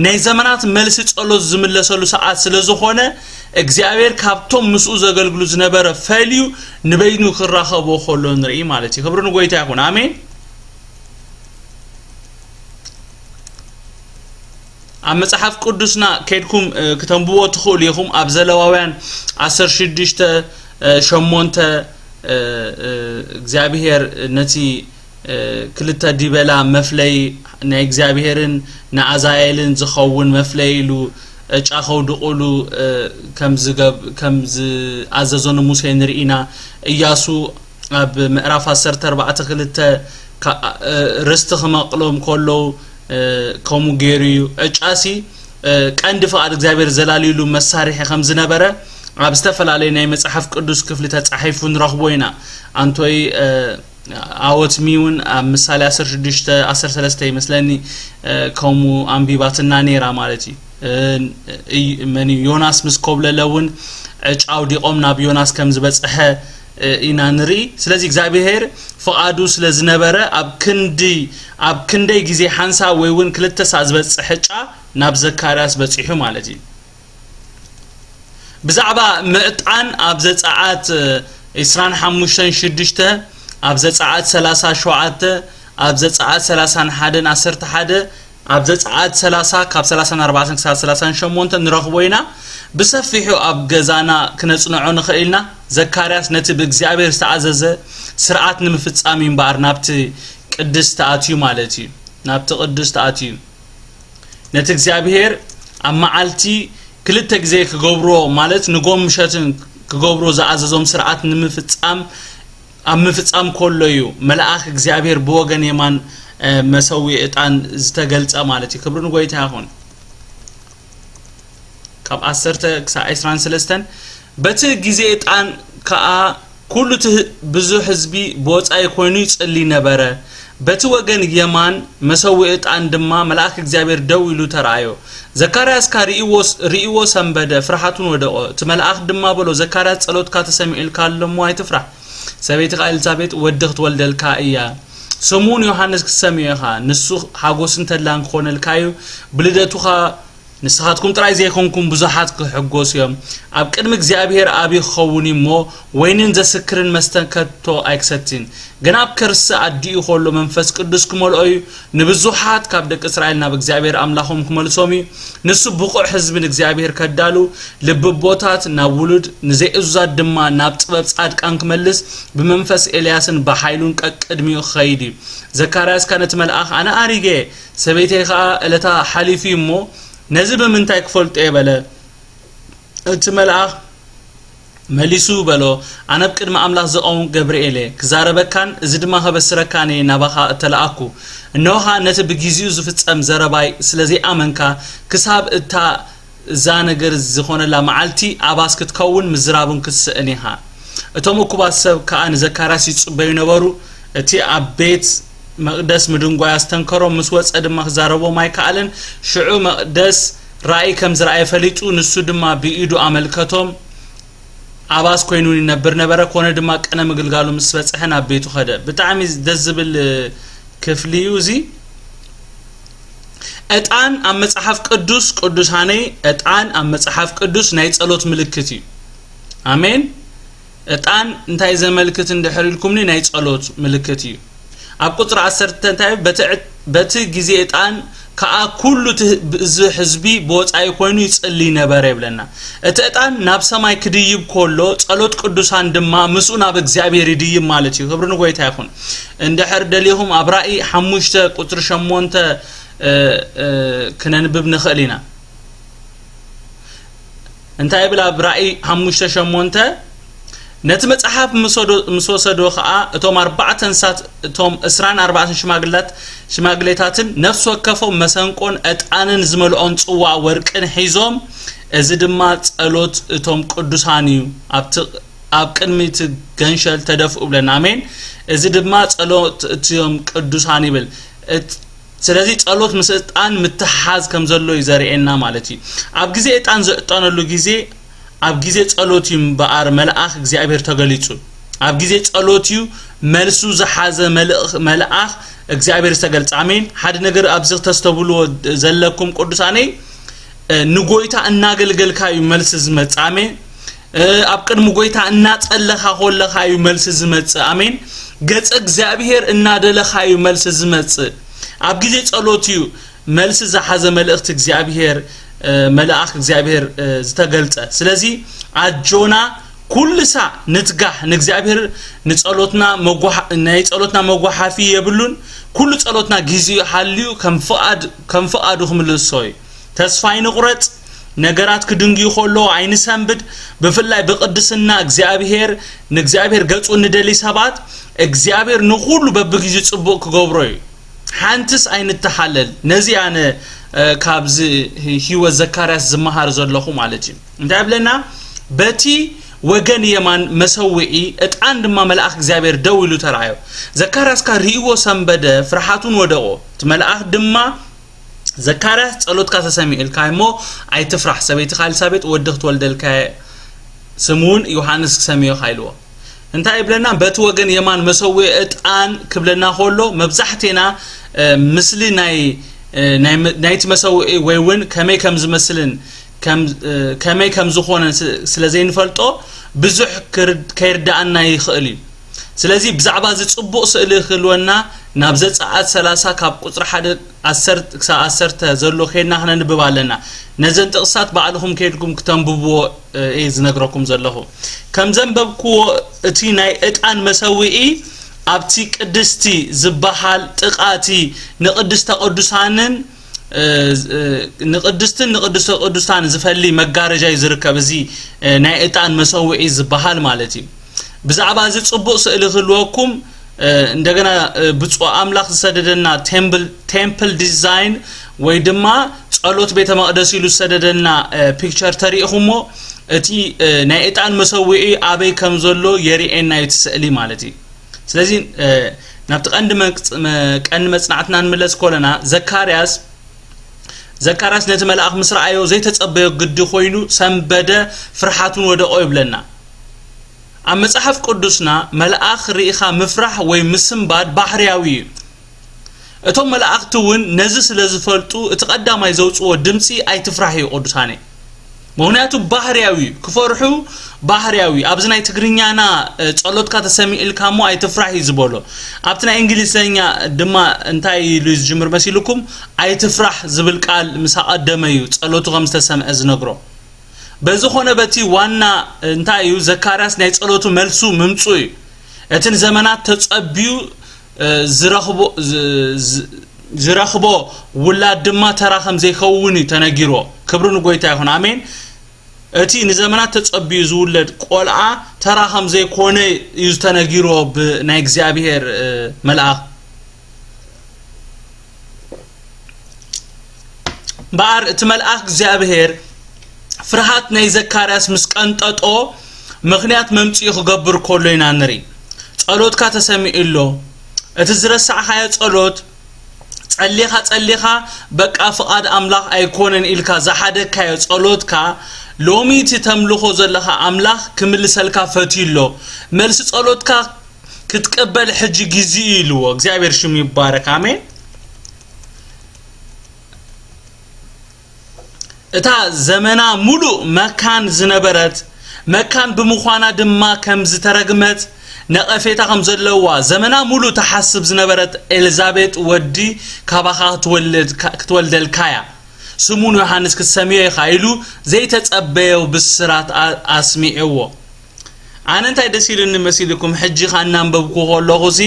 ናይ ዘመናት መልሲ ጸሎት ዝምለሰሉ ሰዓት ስለ ዝኾነ፣ እግዚኣብሔር ካብቶም ምስኡ ዘገልግሉ ዝነበረ ፈልዩ ንበይኑ ክራኸቦ ከሎ ንርኢ ማለት እዩ። ክብሪ ንጎይታ ይኹን። ኣሜን። ኣብ መጽሓፍ ቅዱስና ከድኩም፣ እ፣ ክተንብዎ ትኽእሉ ኢኹም። ኣብ ዘለዋውያን ዓሰርተ ሽዱሽተ፣ እ፣ ሸሞንተ፣ እ፣ እ፣ እግዚኣብሔር ነቲ፣ እ፣ ክልተ ዲበላ መፍለይ ናይ እግዚኣብሔርን ንኣዛኤልን ዝኸውን መፍለይ ኢሉ ዕጫ ከውድቑሉ፣ እ፣ ከም ዝገብ-፣ ከም ዝኣዘዞ ንሙሴ ንርኢ ኢና። እያሱ ኣብ ምዕራፍ ዓሰርተ ኣርባዕተ ክልተ ከ-፣ እ፣ ርስቲ ክመቕሎም ከለዉ፣ እ፣ ከምኡ ገይሩ እዩ። ዕጫሲ፣ እ፣ ቀንዲ ፍቓድ እግዚኣብሔር ዘላልዩሉ መሳርሒ ከም ዝነበረ ኣብ ዝተፈላለዩ ናይ መጽሓፍ ቅዱስ ክፍሊ ተጻሒፉ ንረኽቦ ኢና። ኣንቶይ፣ እ፣ ኣወትሚ እውን ኣብ ምሳሌ ዓሰርተ ሽዱሽተ ዓሰርተ ሰለስተ ይመስለኒ፣ እ፣ ከምኡ ኣንቢባትና ነይራ ማለት እዩ። እ፣ እይ-፣ መን እዩ? ዮናስ ምስ ኮብለለ እውን ዕጫ ኣውዲቖም ናብ ዮናስ ከም ዝበጽሐ፣ እ፣ ኢና ንርኢ። ስለዚ እግዚኣብሔር ፍቓዱ ስለ ዝነበረ ኣብ ክንዲ፣ ኣብ ክንደይ ግዜ ሓንሳብ ወይ እውን ክልተ ሳዕ ዝበጽሕ ዕጫ ናብ ዘካርያስ በጺሑ ማለት እዩ። ብዛዕባ ምዕጣን ኣብ ዘጸኣት ዕስራን ሓሙሽተን ሽዱሽተ፣ ኣብ ዘጸኣት ሰላሳ ሸውዓተ፣ ኣብ ዘጸኣት ሰላሳን ሓደን ዓሰርተ ሓደ፣ ኣብ ዘጸኣት ሰላሳ ካብ ሰላሳን ኣርባዕተን ክሳብ ሰላሳን ሸሞንተ ንረኽቦ ኢና። ብሰፊሑ ኣብ ገዛና ክነጽንዖ ንኽእል ኢና። ዘካርያስ ነቲ ብእግዚኣብሔር ዝተኣዘዘ ስርዓት ንምፍጻም እዩ እምበኣር ናብቲ ቅድስቲ ኣትዩ ማለት እዩ። ናብቲ ቅድስቲ ኣትዩ። ነቲ እግዚኣብሔር ኣብ መዓልቲ ክልተ ግዜ ክገብሮ፣ ማለት ንጎም ምሸትን ክገብሮ ዝኣዘዞም ስርዓት ንምፍጻም፣ ኣብ ምፍጻም ከሎ እዩ መልኣኽ እግዚኣብሔር ብወገን የማን፣ እ፣ መሰዊ ዕጣን ዝተገልጸ ማለት እዩ። ክብሪ ንጎይታ ይኹን። ካብ ዓሰርተ ክሳብ ዕስራን ሰለስተን፣ በቲ ግዜ ዕጣን ከኣ ኩሉ እቲ ህ-፣ ብዙሕ ህዝቢ ብወጻኢ ኮይኑ ይጽሊ ነበረ። በቲ ወገን የማን መሰዊ ዕጣን ድማ መልኣክ እግዚኣብሔር ደው ኢሉ ተራእዮ። ዘካርያስ ከኣ ርኢዎ ስ-፣ ርኢዎ ሰንበደ፣ ፍርሃቱን ወደቖ። እቲ መልኣክ ድማ በሎ፣ "ዘካርያስ፣ ጸሎትካ ተሰሚዑልካ ኣሎ እሞ ኣይትፍራሕ። ሰበይትኻ ኤልዛቤጥ ወዲ ክትወልደልካ እያ። ስምኡን ዮሃንስ ክትሰምዮ ኢኻ። ንሱ ሓጎስን ተድላን ክኾነልካ እዩ። ብልደቱ ኸኣ ንስኻትኩም ጥራይ ዘይኮንኩም ብዙሓት ክሕጎሱ እዮም። ኣብ ቅድሚ እግዚኣብሔር ኣቢ ክኸውን እዩ እሞ፣ ወይንን ዘስክርን መስተን ከቶ ኣይክሰትን። ግን ኣብ ከርሲ ኣዲኡ ከሎ መንፈስ ቅዱስ ክመልኦ እዩ። ንብዙሓት ካብ ደቂ እስራኤል ናብ እግዚኣብሔር ኣምላኾም ክመልሶም እዩ። ንሱ ብቑዕ ህዝቢ ንእግዚኣብሔር ከዳሉ፣ ልቢ ኣቦታት ናብ ውሉድ፣ ንዘይእዙዛት ድማ ናብ ጥበብ ጻድቃን ክመልስ፣ ብመንፈስ ኤልያስን ብሓይሉን ቀቅድሚኡ ክኸይድ እዩ። ዘካርያስ ከኣ ነቲ መልኣኽ፣ ኣነ ኣሪገ፣ ሰበይተይ ከኣ ዕለታ ሓሊፉ እዩ እሞ፣ ነዚ ብምንታይ ክፈልጦ እየ በለ። እቲ መልኣኽ መሊሱ በሎ፣ ኣነ ኣብ ቅድሚ ኣምላኽ ዝቐውም ገብርኤል እየ፣ ክዛረበካን እዚ ድማ ከበስረካን እየ ናባኻ እተለኣኩ። እንሆ ኸኣ ነቲ ብጊዜኡ ዝፍጸም ዘረባይ ስለ ዘይኣመንካ፣ ክሳብ እታ እዛ ነገር ዝኾነላ መዓልቲ ኣባስ ክትከውን ምዝራቡን ክትስእን ኢኻ። እቶም እኩባት ሰብ ከኣ ንዘካርያስ ይጽበዩ ነበሩ። እቲ ኣብ ቤት መቕደስ ምድንጓይ ኣስተንከሮም፣ ምስ ወጸ ድማ ክዛረቦም ኣይከኣለን። ሽዑ መቕደስ ራእይ ከም ዝረኣየ ፈሊጡ፣ ንሱ ድማ ብኢዱ ኣመልከቶም። ኣባስ ኮይኑ ይነብር ነበረ። ኮነ ድማ ቅነ ምግልጋሉ ምስ በጽሐ ናብ ቤቱ ኸደ። ብጣዕሚ ደስ ዝብል ክፍሊ እዩ እዚ። ዕጣን ኣብ መጽሓፍ ቅዱስ፣ ቅዱሳነይ፣ ዕጣን ኣብ መጽሓፍ ቅዱስ ናይ ጸሎት ምልክት እዩ። ኣሜን። ዕጣን እንታይ ዘመልክት እንድሕር ኢልኩምኒ፣ ናይ ጸሎት ምልክት እዩ። ኣብ ቁጽሪ ዓሰርተ እንታይ፣ በቲ ዕጥ-፣ በቲ ግዜ ዕጣን ከኣ ኩሉ እቲ ህ-፣ እዚ ህዝቢ ብወጻኢ ኮይኑ ይጽሊ ነበረ ይብለና። እቲ ዕጣን ናብ ሰማይ ክድይብ ከሎ፣ ጸሎት ቅዱሳን ድማ ምስኡ ናብ እግዚኣብሔር ይድይብ ማለት እዩ። ክብሪ ንጎይታ ይኹን። እንድሕር ደሊኹም ኣብ ራእይ ሓሙሽተ ቁጽሪ ሸሞንተ፣ እ፣ እ፣ ክነንብብ ንኽእል ኢና። እንታይ ይብል ኣብ ራእይ ሓሙሽተ ሸሞንተ? ነቲ መጽሓፍ ምስ ወዶ-፣ ምስ ወሰዶ ኸኣ፣ እቶም ኣርባዕተ እንስሳት፣ እቶም ዕስራን ኣርባዕተን ሽማግላት-፣ ሽማግሌታትን ነፍሲ ወከፎም መሰንቆን ዕጣንን ዝመልኦን ጽዋእ ወርቅን ሒዞም፣ እዚ ድማ ጸሎት እቶም ቅዱሳን እዩ። ኣብቲ፣ ኣብ ቅድሚ እቲ ገንሸል ተደፍኡ ብለና። ኣሜን። እዚ ድማ ጸሎት እቶም ቅዱሳን ይብል። እት-፣ ስለዚ ጸሎት ምስ ዕጣን ምትሓዝ ከም ዘሎ እዩ ዘርእየና ማለት እዩ። ኣብ ግዜ ዕጣን ዝዕጠነሉ ግዜ፣ ኣብ ግዜ ጸሎት እዩ እምበኣር መልኣኽ እግዚኣብሔር ተገሊጹ። ኣብ ግዜ ጸሎት እዩ መልሱ ዝሓዘ መልእኽ-፣ መልኣኽ እግዚኣብሔር ዝተገልጸ። ኣሜን። ሓደ ነገር ኣብዚ ክተስተብህልዎ ዘለኩም ቅዱሳነይ፣ እ፣ ንጎይታ እናገልገልካ እዩ መልሲ ዝመጽእ። ኣሜን። እ፣ ኣብ ቅድሚ ጎይታ እናጸለኻ ከለኻ እዩ መልሲ ዝመጽእ። ኣሜን። ገጸ እግዚኣብሔር እናደለኻ እዩ መልሲ ዝመጽእ። ኣብ ግዜ ጸሎት እዩ መልሲ ዝሓዘ መልእኽቲ እግዚኣብሔር፣ እ፣ መልኣኽ እግዚኣብሔር፣ እ፣ ዝተገልጸ። ስለዚ ኣጆና ኩሉ ሳዕ ንትጋህ፣ ንእግዚኣብሔር ንጸሎትና መጓሓ-፣ ናይ ጸሎትና መጓሓፊ የብሉን። ኩሉ ጸሎትና ጊዜኡ ሓልዩ ከም ፍቓድ-፣ ከም ፍቓዱ ክምልሶ እዩ። ተስፋ ኣይንቑረጽ። ነገራት ክድንግዩ ከለዉ ኣይንሰንብድ። ብፍላይ ብቅድስና እግዚኣብሔር፣ ንእግዚኣብሔር ገጹ እንደሊ ሰባት፣ እግዚኣብሔር ንኹሉ በብጊዜኡ ጽቡቕ ክገብሮ እዩ። ሓንትስ ኣይንተሓለል። ነዚ ኣነ፣ እ፣ ካብዚ ህይወት ዘካርያስ ዝመሃር ዘለኹ ማለት እዩ። እንታይ ይብለና? በቲ ወገን የማን መሰውዒ ዕጣን ድማ መልኣኽ እግዚኣብሔር ደው ኢሉ ተራእዮ። ዘካርያስ ከኣ ርእይዎ ሰንበደ፣ ፍርሓት እውን ወደቖ። እቲ መልኣኽ ድማ፣ ዘካርያስ፣ ጸሎትካ ተሰሚዑልካ እሞ ኣይትፍራሕ፣ ሰበይትኻ ኤልሳቤጥ ወዲ ክትወልደልካ እየ፣ ስሙ እውን ዮሃንስ ክሰምዮኻ ኢልዎ። እንታይ ይብለና? በቲ ወገን የማን መሰውዒ ዕጣን ክብለና ከሎ፣ መብዛሕቴና፣ እ፣ ምስሊ ናይ፣ እ፣ ናይ መ-፣ ናይቲ መሰውዒ ወይ እውን ከመይ ከም ዝመስልን ከም፣ እ፣ ከመይ ከም ዝኾነን ስ-፣ ስለ ዘይንፈልጦ፣ ብዙሕ ክርድ-፣ ከይርድኣና ይኽእል እዩ። ስለዚ ብዛዕባ እዚ ጽቡቕ ስእሊ ክህልወና ናብ ዘጸኣት ሰላሳ ካብ ቁጽሪ ሓደ ኣሰር-፣ ክሳብ ዓሰርተ ዘሎ ኬድና ክነንብብ ኣለና። ነዘን ጥቕስታት ባዕልኹም ኬድኩም ክተንብብዎ፣ እ፣ እየ ዝነግረኩም ዘለኹ። ከም ዘንበብክዎ እቲ ናይ ዕጣን መሰውኢ ኣብቲ ቅድስቲ ዝበሃል ጥቓ እቲ ንቅድስተ ቅዱሳንን፣ እ፣ እ፣ ንቅድስትን ንቅድስተ ቅዱሳን ዝፈሊ መጋረጃ እዩ ዝርከብ። እዚ፣ እ፣ ናይ ዕጣን መሰውዒ ዝበሃል ማለት እዩ። ብዛዕባ እዚ ጽቡቕ ስእሊ ክህልወኩም፣ እ፣ እንደገና፣ እ፣ ብፁዕ ኣምላኽ ዝሰደደና ቴምብል-፣ ቴምፕል ዲዛይን ወይ ድማ ጸሎት ቤተ መቕደስ ኢሉ ዝሰደደና፣ እ፣ ፒክቸር ተሪኢኹሞ፣ እቲ፣ እ፣ ናይ ዕጣን መሰውዒ ኣበይ ከም ዘሎ የርእየና እዩ እቲ ስእሊ ማለት እዩ። ስለዚ፣ እ፣ ናብቲ ቀንዲ መጽ-፣ መ-፣ ቀንዲ መጽናዕትና ንምለስ ከለና፣ ዘካርያስ፣ ዘካርያስ ነቲ መልኣኽ ምስ ረኣዮ ዘይተጸበዮ ግዲ ኮይኑ ሰንበደ፣ ፍርሓት እውን ወደቖ ይብለና። ኣብ መጽሓፍ ቅዱስና መልኣኽ ርኢኻ ምፍራሕ ወይ ምስንባድ ባህርያዊ እዩ። እቶም መላእኽቲ እውን ነዚ ስለ ዝፈልጡ እቲ ቀዳማይ ዘውጽዎ ድምጺ ኣይትፍራሕ እዩ ቅዱሳነይ። ምኽንያቱ ባህርያዊ እዩ። ክፈርሑ ባህርያዊ እዩ። ኣብዚ ናይ ትግርኛና ጸሎትካ ተሰሚዑ ኢልካ እሞ ኣይትፍራሕ እዩ ዝበሎ። ኣብቲ ናይ እንግሊዝኛ ድማ እንታይ ኢሉ እዩ ዝጅምር መሲልኩም? ኣይትፍራሕ ዝብል ቃል ምስ ኣቐደመ እዩ ጸሎቱ ከም ዝተሰምዐ ዝነግሮ። በዚ ኾነ በቲ ዋና እንታይ እዩ ዘካርያስ ናይ ጸሎቱ መልሱ ምምጹ እዩ። እቲ ንዘመናት ተጸብዩ ዝረኽቦ ዝረኽቦ ውላድ ድማ ተራ ከም ዘይከውን እዩ ተነጊርዎ። ክብሪ ንጎይታ ይኹን። ኣሜን። እቲ ንዘመናት ተጸብዩ ዝውለድ ቆልዓ ተራ ከም ዘይኮነ እዩ ዝተነጊርዎ ብናይ እግዚኣብሔር መልኣኽ። እምበኣር እቲ መልኣኽ እግዚኣብሔር ፍርሃት ናይ ዘካርያስ ምስ ቀንጠጦ ምኽንያት መምጽኡ ክገብር ከሎ ኢና ንርኢ። ጸሎትካ ተሰሚዑ ኣሎ። እቲ ዝረሳዕኻዮ ጸሎት ጸሊኻ ጸሊኻ በቃ ፍቓድ ኣምላኽ ኣይኮነን ኢልካ ዝሓደግካዮ ጸሎትካ ሎሚ እቲ ተምልኾ ዘለኻ ኣምላኽ ክምልሰልካ ፈትዩ ኣሎ። መልሲ ጸሎትካ ክትቅበል ሕጂ ግዜኡ ኢልዎ። እግዚኣብሔር ሽሙ ይባረክ። ኣሜን። እታ ዘመና ሙሉእ መካን ዝነበረት መካን ብምዃና ድማ ከም ዝተረግመት ነቐፌታ ከም ዘለዋ ዘመና ሙሉእ ትሓስብ ዝነበረት ኤልዛቤጥ ወዲ ካባኻ ክትወልድ ክትወልደልካ እያ፣ ስሙን ዮሃንስ ክትሰምዮ ኢኻ ኢሉ ዘይተጸበዮ ብስራት ኣስሚዕዎ። ኣነ እንታይ ደስ ኢሉኒ መሲልኩም ሕጂ ኻናንበብኩ ከለኹ ሲ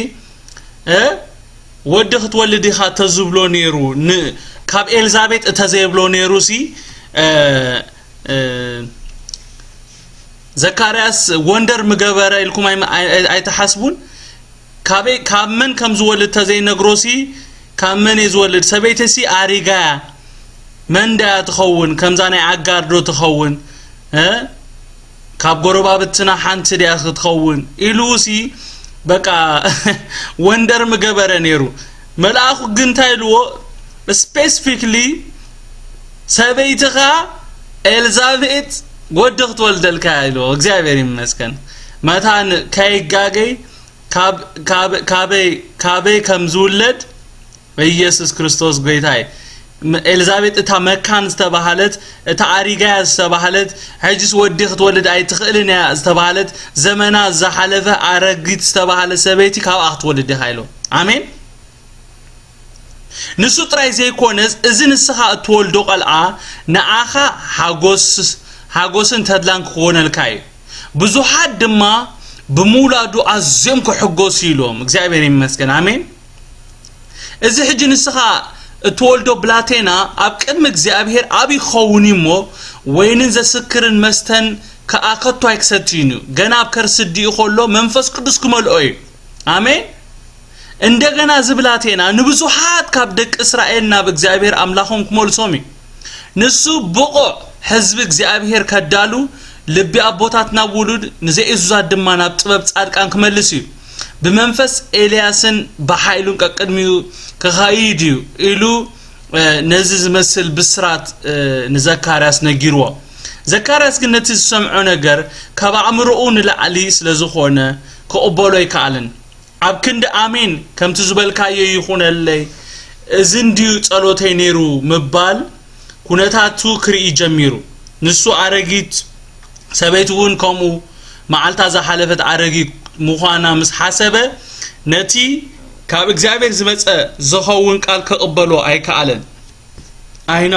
ወዲ ክትወልድ ኢኻ ተዝብሎ ነይሩ፣ ካብ ኤልዛቤጥ እተዘይብሎ ነይሩ ሲ ዘካርያስ ወንደር ምገበረ ኢልኩም ኣይትሓስቡን? ካበይ ካብ መን ከም ዝወልድ ተዘይነግሮ ሲ ካብ መን እየ ዝወልድ? ሰበይቲ ሲ ኣሪጋ እያ። መን ደኣ ትኸውን? ከምዛ ናይ ኣጋር ዶ ትኸውን? ካብ ጎረባብትና ሓንቲ ድያ ክትኸውን ኢሉ ሲ በቃ ወንደር ምገበረ ነይሩ። መልኣኹ ግን እንታይ ኢልዎ? ስፔሲፊክሊ ሰበይትኻ ኤልዛቤጥ ወዲ ክትወልደልካ ኢልዎ። እግዚኣብሔር ይመስገን። መታን ከይጋገይ ካበይ ከም ዝውለድ ኢየሱስ ክርስቶስ ጎይታይ። ኤልዛቤጥ እታ መካን ዝተባህለት፣ እታ ኣሪጋያ ዝተባህለት፣ ሕጅስ ወዲ ክትወልድ ኣይትኽእልን እያ ዝተባህለት፣ ዘመና ዝሓለፈ ኣረጊት ዝተባህለት ሰበይቲ ካብኣ ክትወልድ ኢኻ ኢሎ። ኣሜን። ንሱ ጥራይ ዘይኮነስ፣ እዚ ንስኻ እትወልዶ ቐልዓ ንኣኻ ሓጎስ ሓጎስን ተድላን ክኾነልካ እዩ። ብዙሓት ድማ ብምውላዱ ኣዝዮም ክሕጎሱ ኢሎም። እግዚኣብሔር ይመስገን። ኣሜን። እዚ ሕጂ ንስኻ እትወልዶ ብላቴና ኣብ ቅድሚ እግዚኣብሔር ዓብዪ ክኸውን እዩ እሞ፣ ወይንን ዘስክርን መስተን ከኣ ከቶ ኣይክሰትይን እዩ። ገና ኣብ ከርሲ ኣዲኡ ከሎ መንፈስ ቅዱስ ክመልኦ እዩ። ኣሜን። እንደገና እዚ ብላቴና ንብዙሓት ካብ ደቂ እስራኤል ናብ እግዚኣብሔር ኣምላኾም ክመልሶም እዩ። ንሱ ብቑዕ ህዝቢ እግዚኣብሔር ከዳሉ፣ ልቢ ኣቦታት ናብ ውሉድ፣ ንዘይእዙዛት ድማ ናብ ጥበብ ጻድቃን ክመልስ እዩ። ብመንፈስ ኤልያስን ብሓይሉን ቀቅድሚኡ ክኸይድ እዩ ኢሉ ነዚ ዝመስል ብስራት ንዘካርያስ ነጊርዎ። ዘካርያስ ግን ነቲ ዝሰምዖ ነገር ካብ ኣእምሮኡ ንላዕሊ ስለ ዝኾነ ክቕበሎ ኣይከኣለን። ኣብ ክንዲ ኣሜን ከምቲ ዝበልካዮ ይኹነለይ፣ እዚ እንድዩ ጸሎተይ ነይሩ ምባል ኩነታቱ ክርኢ ጀሚሩ። ንሱ ኣረጊት፣ ሰበይቲ እውን ከምኡ መዓልታ ዝሓለፈት ኣረጊት ምዃና ምስ ሓሰበ፣ ነቲ ካብ እግዚኣብሔር ዝመጸ ዝኸውን ቃል ክቕበሎ ኣይከኣለን። ኣይኖ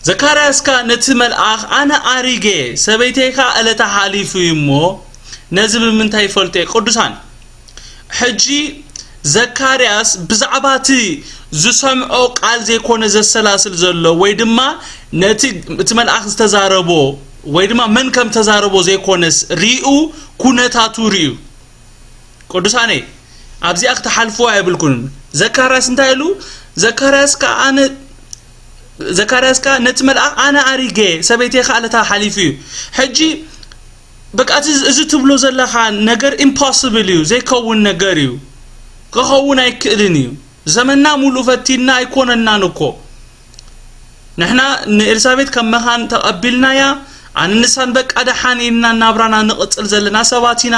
ዘካርያስ ከኣ ነቲ መልኣኽ፣ ኣነ ኣሪገ፣ ሰበይተይ ከኣ ዕለታ ሓሊፉ እዩ እሞ፣ ነዚ ብምንታይ ይፈልጦ እየ? ቅዱሳን፣ ሕጂ ዘካርያስ ብዛዕባ እቲ ዝሰምዖ ቃል ዘይኮነ ዘሰላስል ዘሎ፣ ወይ ድማ ነቲ እቲ መልኣኽ ዝተዛረቦ፣ ወይ ድማ መን ከም ተዛረቦ ዘይኮነስ ሪኡ፣ ኩነታቱ ሪኡ። ቅዱሳነይ፣ ኣብዚኣ ክትሓልፍዋ የብልኩምን። ዘካርያስ እንታይ ኢሉ? ዘካርያስ ከኣ ኣነ ዘካርያስ ከኣ ነቲ መልኣኽ ኣነ ኣሪገ፣ ሰበይተይ ከኣ ዕለታ ሓሊፉ እዩ። ሕጂ በቃ እቲ እዚ ትብሎ ዘለኻ ነገር ኢምፖስብል እዩ፣ ዘይከውን ነገር እዩ። ክኸውን ኣይክእልን እዩ። ዘመንና ሙሉእ ፈቲንና ኣይኮነናን እኮ። ንሕና ንኤልሳቤጥ ከም መኻን ተቐቢልናያ። ኣነ ንሳን በቃ ደሓን ኢልና ናብራና ንቕጽል ዘለና ሰባት ኢና።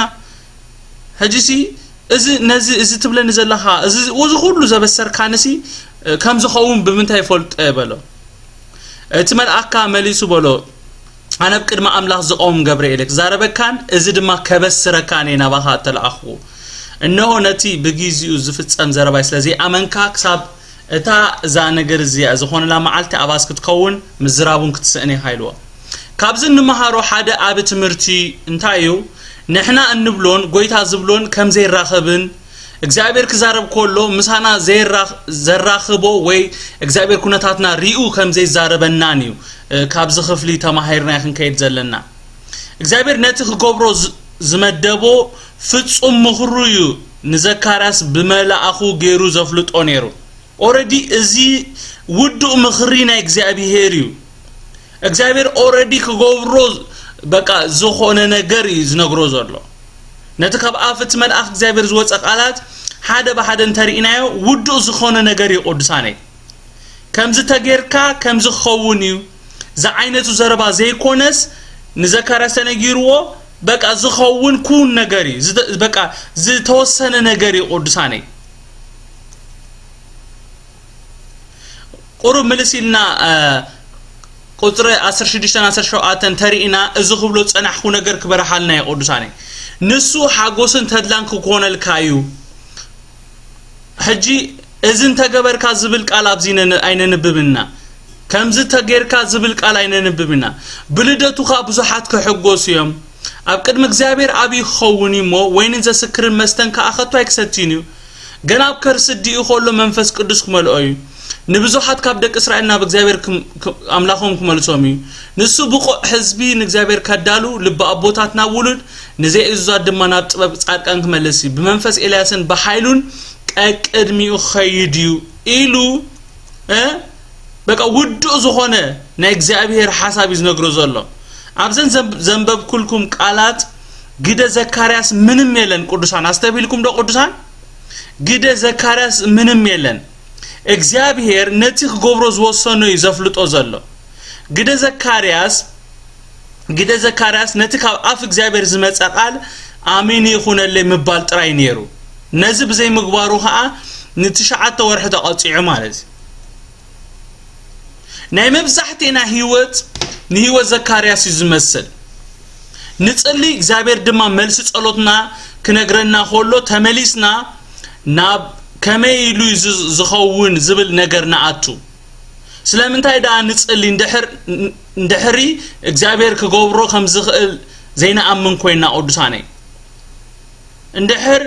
ሕጂሲ እዚ ነዚ እዚ ትብለኒ ዘለኻ እዚ እዚ ኩሉ ዘበሰርካንሲ ከም ዝኸውን ብምንታይ ይፈልጦ እየ በሎ። እቲ መልኣካ መሊሱ በሎ፣ ኣነ ኣብ ቅድሚ ኣምላኽ ዝቐውም ገብርኤል ክዛረበካን እዚ ድማ ከበስረካን እየ ናባኻ እተለኣኽኩ። እነሆ ነቲ ብግዜኡ ዝፍጸም ዘረባይ ስለ ዘይኣመንካ ክሳብ እታ እዛ ነገር እዚኣ ዝኾነላ መዓልቲ ኣባስ ክትከውን ምዝራቡን ክትስእን ኢኻ ኢልዎ። ካብዚ እንመሃሮ ሓደ ዓቢ ትምህርቲ እንታይ እዩ? ንሕና እንብሎን ጎይታ ዝብሎን ከም ዘይራኸብን እግዚኣብሔር ክዛረብ ከሎ ምሳና ዘይራኽ- ዘራኽቦ ወይ እግዚኣብሔር ኩነታትና ሪኡ ከም ዘይዛረበናን እዩ። እ፣ ካብዚ ክፍሊ ተማሂርና ክንከይድ ዘለና። እግዚኣብሔር ነቲ ክገብሮ ዝ- ዝመደቦ ፍጹም ምኽሩ እዩ ንዘካርያስ ብመልኣኹ ገይሩ ዘፍልጦ ነይሩ። ኦረዲ እዚ ውዱእ ምኽሪ ናይ እግዚኣብሔር እዩ። እግዚኣብሔር ኦረዲ ክገብሮ በቃ ዝኾነ ነገር እዩ ዝነግሮ ዘሎ። ነቲ ካብ ኣፍ እቲ መልኣኽ እግዚኣብሔር ዝወፀ ቃላት ሓደ ብሓደ እንተርኢናዮ ውዱእ ዝኾነ ነገር እዩ። ቅዱሳነይ፣ ከምዚ ተጌርካ ከምዚ ክኸውን እዩ ዝዓይነቱ ዘረባ ዘይኮነስ ንዘካርያስ ተነጊርዎ በቃ ዝኸውን ኩን ነገር እዩ። ዝተ- በቃ ዝተወሰነ ነገር እዩ። ቅዱሳነይ፣ ቁሩብ ምልስ ኢልና ቁፅሪ ዓሰርተ ሽዱሽተ ዓሰርተ ሸውዓተ ተሪእና እዚ ክብሎ ዝፀናሕኩ ነገር ክበርሃልና እዩ። ቅዱሳነይ፣ ንሱ ሓጎስን ተድላን ክኮነልካ እዩ። ሕጂ እዚ እንተገበርካ ዝብል ቃል ኣብዚ ኣይነንብብና። ከምዚ ተጌርካ ዝብል ቃል ኣይነንብብና። ብልደቱ ከዓ ብዙሓት ክሕጎሱ እዮም። ኣብ ቅድሚ እግዚኣብሔር ኣብይ ክኸውን እዩ እሞ ወይንን ዘስክርን መስተን ከዓ ከቶ ኣይክሰትይን እዩ። ገና ኣብ ከርሲ ኣዲኡ ከሎ መንፈስ ቅዱስ ክመልኦ እዩ። ንብዙሓት ካብ ደቂ እስራኤል ናብ እግዚኣብሔር ኣምላኾም ክመልሶም እዩ። ንሱ ብቑዕ ህዝቢ ንእግዚኣብሔር ከዳሉ፣ ልቢ ኣቦታት ናብ ውሉድ፣ ንዘይእዙዛት ድማ ናብ ጥበብ ጻድቃን ክመልስ እዩ። ብመንፈስ ኤልያስን ብሓይሉን ቀቅድሚኡ ክኸይድ እዩ ኢሉ በቃ ውዱእ ዝኾነ ናይ እግዚኣብሔር ሓሳብ እዩ ዝነግሮ ዘሎ። ኣብዘን ዘንበብኩልኩም ቃላት ግደ ዘካርያስ ምንም የለን። ቅዱሳን ኣስተብሂልኩም ዶ? ቅዱሳን ግደ ዘካርያስ ምንም የለን። እግዚኣብሔር ነቲ ክገብሮ ዝወሰኖ እዩ ዘፍልጦ ዘሎ። ግደ ዘካርያስ ግደ ዘካርያስ ነቲ ካብ ኣፍ እግዚኣብሔር ዝመጸ ቃል ኣሜን ይኹነለይ ምባል ጥራይ ነይሩ። ነዚ ብዘይምግባሩ ኸኣ ንትሽዓተ ወርሒ ተቐጺዑ ማለት እዩ። ናይ መብዛሕቴና ህይወት ንህይወት ዘካርያስ እዩ ዝመስል። ንጽሊ እግዚኣብሔር ድማ መልሲ ጸሎትና ክነግረና ከሎ ተመሊስና ናብ ከመይ ኢሉ እዩ ዝ- ዝኸውን ዝብል ነገር ንኣቱ። ስለምንታይ ደኣ ንጽሊ እንድሕር እንድሕሪ እግዚኣብሔር ክገብሮ ከም ዝኽእል ዘይንኣምን ኮይና ቅዱሳነይ? እንድሕር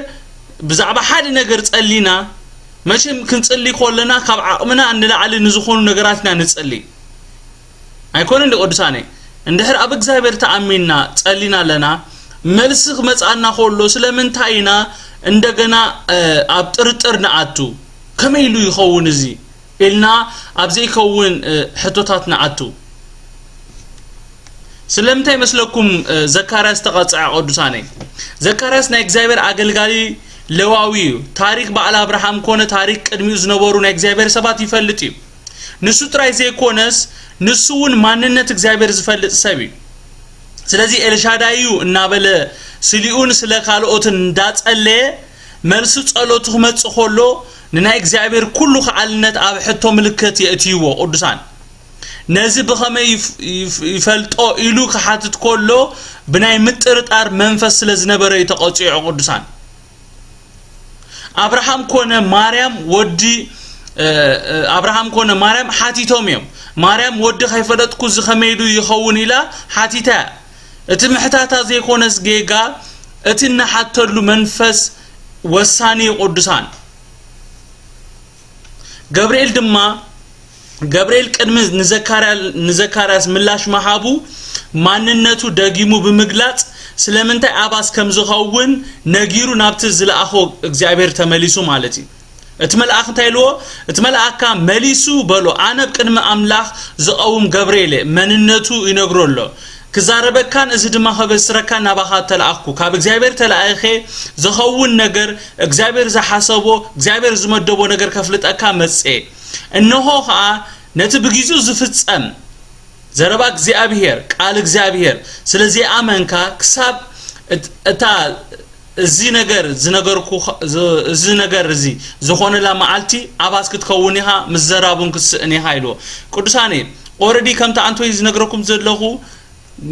ብዛዕባ ሓደ ነገር ጸሊና፣ መቸም ክንጽሊ ከለና ካብ ዓቕምና ንላዕሊ ንዝኾኑ ነገራት ኢና ንጽሊ። ኣይኮነን ዶ ቅዱሳነይ? እንድሕር ኣብ እግዚኣብሔር ተኣሚንና ጸሊና ኣለና፣ መልሲ ክመጽኣና ከሎ ስለምንታይ ኢና እንደገና ኣብ ጥርጥር ንኣቱ? ከመይ ኢሉ ይኸውን እዚ ኢልና ኣብ ዘይከውን ሕቶታት ንኣቱ። ስለምንታይ መስለኩም ዘካርያስ ተቐጽዐ? ቅዱሳነይ፣ ዘካርያስ ናይ እግዚኣብሔር ኣገልጋሊ ሌዋዊ እዩ። ታሪክ በዓል ኣብርሃም ኮነ ታሪክ ቅድሚኡ ዝነበሩ ናይ እግዚኣብሔር ሰባት ይፈልጥ እዩ። ንሱ ጥራይ ዘይኮነስ ንሱ እውን ማንነት እግዚኣብሔር ዝፈልጥ ሰብ እዩ። ስለዚ ኤልሻዳይ እዩ እናበለ ስሊኡን ስለ ካልኦትን እንዳጸለየ መልሲ ጸሎቱ ክመጽእ ከሎ ንናይ እግዚኣብሔር ኩሉ ከዓልነት ኣብ ሕቶ ምልክት የእትይዎ። ቅዱሳን ነዚ ብኸመይ ይፍ- ይፍ- ይፈልጦ ኢሉ ክሓትት ከሎ ብናይ ምጥርጣር መንፈስ ስለ ዝነበረ እዩ ተቐጺዑ። ቅዱሳን ኣብርሃም ኮነ ማርያም ወዲ እ፣ እ፣ ኣብርሃም ኮነ ማርያም ሓቲቶም እዮም። ማርያም ወዲ ከይፈለጥኩ እዚ ከመይ ኢሉ ይኸውን ኢላ ሓቲታ እያ። እቲ ምሕታታ ዘይኮነስ ጌጋ እቲ እናሓተሉ መንፈስ ወሳኒ እዩ። ቅዱሳን ገብርኤል ድማ ገብርኤል ቅድሚ ንዘካርያ- ንዘካርያስ ምላሽ ምሃቡ ማንነቱ ደጊሙ ብምግላጽ ስለምንታይ ኣባስ ከም ዝኸውን ነጊሩ ናብቲ ዝለኣኾ እግዚኣብሔር ተመሊሱ ማለት እዩ። እቲ መልኣኽ እንታይ ኢልዎ? እቲ መልኣካ መሊሱ በሎ፣ ኣነ ኣብ ቅድሚ ኣምላኽ ዝቐውም ገብርኤል እየ። መንነቱ ይነግሮ ኣሎ። ክዛረበካን እዚ ድማ ከበስረካን ናባኻ ተለኣኽኩ። ካብ እግዚኣብሔር ተላኢኸ ዝኸውን ነገር እግዚኣብሔር ዝሓሰቦ እግዚኣብሔር ዝመደቦ ነገር ከፍልጠካ መጽኤ። እነሆ ኸኣ ነቲ ብግዜኡ ዝፍጸም ዘረባ እግዚኣብሔር፣ ቃል እግዚኣብሔር ስለ ዘይኣመንካ፣ ክሳብ እት-፣ እታ እዚ ነገር ዝነገርኩኻ-፣ ዝ-፣ እዚ ነገር እዚ ዝኾነላ መዓልቲ ኣባስ ክትከውን ኢኻ፣ ምዘራቡን ክትስእን ኢኻ ኢልዎ። ቅዱሳነይ፣ ኦረዲ ከምቲ ኣንቶይ ዝነግረኩም ዘለኹ፣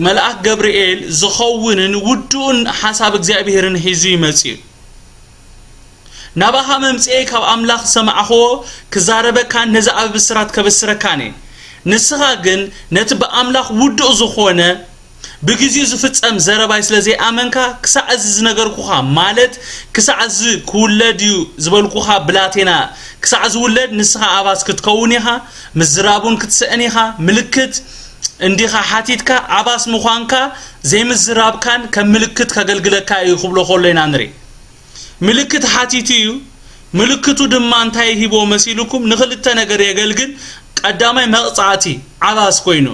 መልኣክ ገብርኤል ዝኸውንን ውዱእን ሓሳብ እግዚኣብሔርን ሒዙ ይመጽእ እዩ። ናባኻ መምጽኤ ካብ ኣምላኽ ዝሰማዕኽዎ ክዛረበካን ነዚ ኣብ ብስራት ከበስረካን እየ። ንስኻ ግን ነቲ ብኣምላኽ ውዱእ ዝኾነ ብግዜኡ ዝፍጸም ዘረባይ ስለ ዘይኣመንካ፣ ክሳዕ እዚ ዝነገርኩኻ፣ ማለት ክሳዕ እዚ ክውለድ እዩ ዝበልኩኻ ብላቴና ክሳዕ ዝውለድ፣ ንስኻ ኣባስ ክትከውን ኢኻ፣ ምዝራቡን ክትስእን ኢኻ። ምልክት እንዲኻ ሓቲትካ፣ ኣባስ ምዃንካ ዘይምዝራብካን ከም ምልክት ከገልግለካ እዩ ክብሎ ከሎ ኢና ንርኢ። ምልክት ሓቲቱ እዩ። ምልክቱ ድማ እንታይ ሂቦ መሲልኩም? ንኽልተ ነገር የገልግል። ቀዳማይ መቕጻዕቲ ዓባስ ኮይኑ፣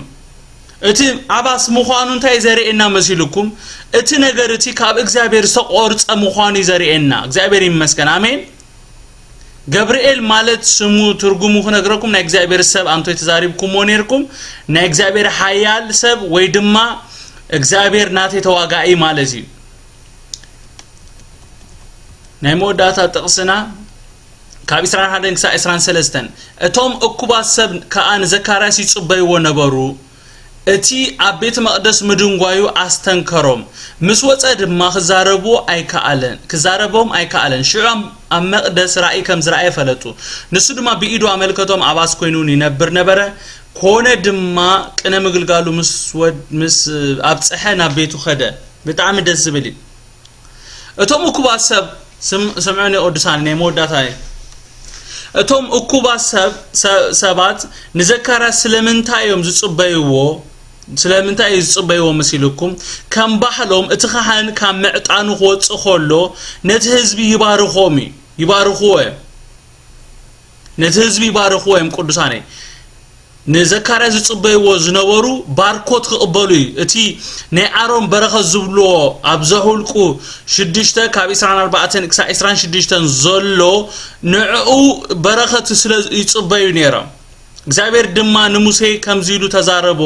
እቲ ዓባስ ምዃኑ እንታይ ዘርእየና መሲልኩም? እቲ ነገር እቲ ካብ እግዚኣብሔር ዝተቖርጸ ምዃኑ እዩ ዘርእየና። እግዚኣብሔር ይመስገን። ኣሜን። ገብርኤል ማለት ስሙ ትርጉሙ ክነግረኩም፣ ናይ እግዚኣብሔር ሰብ ኣንቶይ ተዛሪብኩምዎ ነይርኩም። ናይ እግዚኣብሔር ሓያል ሰብ ወይ ድማ እግዚኣብሔር ናተይ ተዋጋኢ ማለት እዩ። ናይ መወዳእታ ጥቕስና ካብ ዕስራን ሓደን ክሳብ ዕስራን ሰለስተን። እቶም እኩባት ሰብ ከኣ ንዘካርያስ ይጽበይዎ ነበሩ። እቲ ኣብ ቤተ መቕደስ ምድንጓዩ ኣስተንከሮም። ምስ ወጸ ድማ ክዛረብዎ ኣይከኣለን፣ ክዛረቦም ኣይከኣለን። ሽዑ ኣብ፣ ኣብ መቕደስ ራእይ ከም ዝረኣየ ፈለጡ። ንሱ ድማ ብኢዱ ኣመልከቶም፣ ኣባስ ኮይኑ እውን ይነብር ነበረ። ኮነ ድማ ቅነ ምግልጋሉ ምስ ወድ-፣ ምስ ኣብጽሐ ናብ ቤቱ ኸደ። ብጣዕሚ ደስ ዝብል እዩ። እቶም እኩባት ሰብ፣ ስም-፣ ስምዑኒ ቅዱሳን፣ ናይ መወዳእታ እዩ። እቶም እኩባት ሰብ፣ ሰ-፣ ሰባት ንዘካርያስ ስለምንታይ እዮም ዝጽበይዎ? ስለምንታይ እዩ ዝጽበይዎ መሲልኩም? ከም ባህሎም እቲ ካህን ካብ ምዕጣኑ ክወጽእ ከሎ ነቲ ህዝቢ ይባርኾም እዩ፣ ይባርኽዎ እዮም። ነቲ ህዝቢ ይባርኽዎ እዮም ቅዱሳነይ። ንዘካርያስ ዝጽበይዎ ዝነበሩ ባርኮት ክቕበሉ እዩ። እቲ ናይ ኣሮን በረኸት ዝብልዎ ኣብ ዘኍልቁ ሽዱሽተ ካብ ዕስራን ኣርባዕተን ክሳብ ዕስራን ሽዱሽተን ዘሎ ንዕኡ በረኸት ስለ ይጽበዩ ነይሮም። እግዚኣብሔር ድማ ንሙሴ ከምዚ ኢሉ ተዛረቦ፣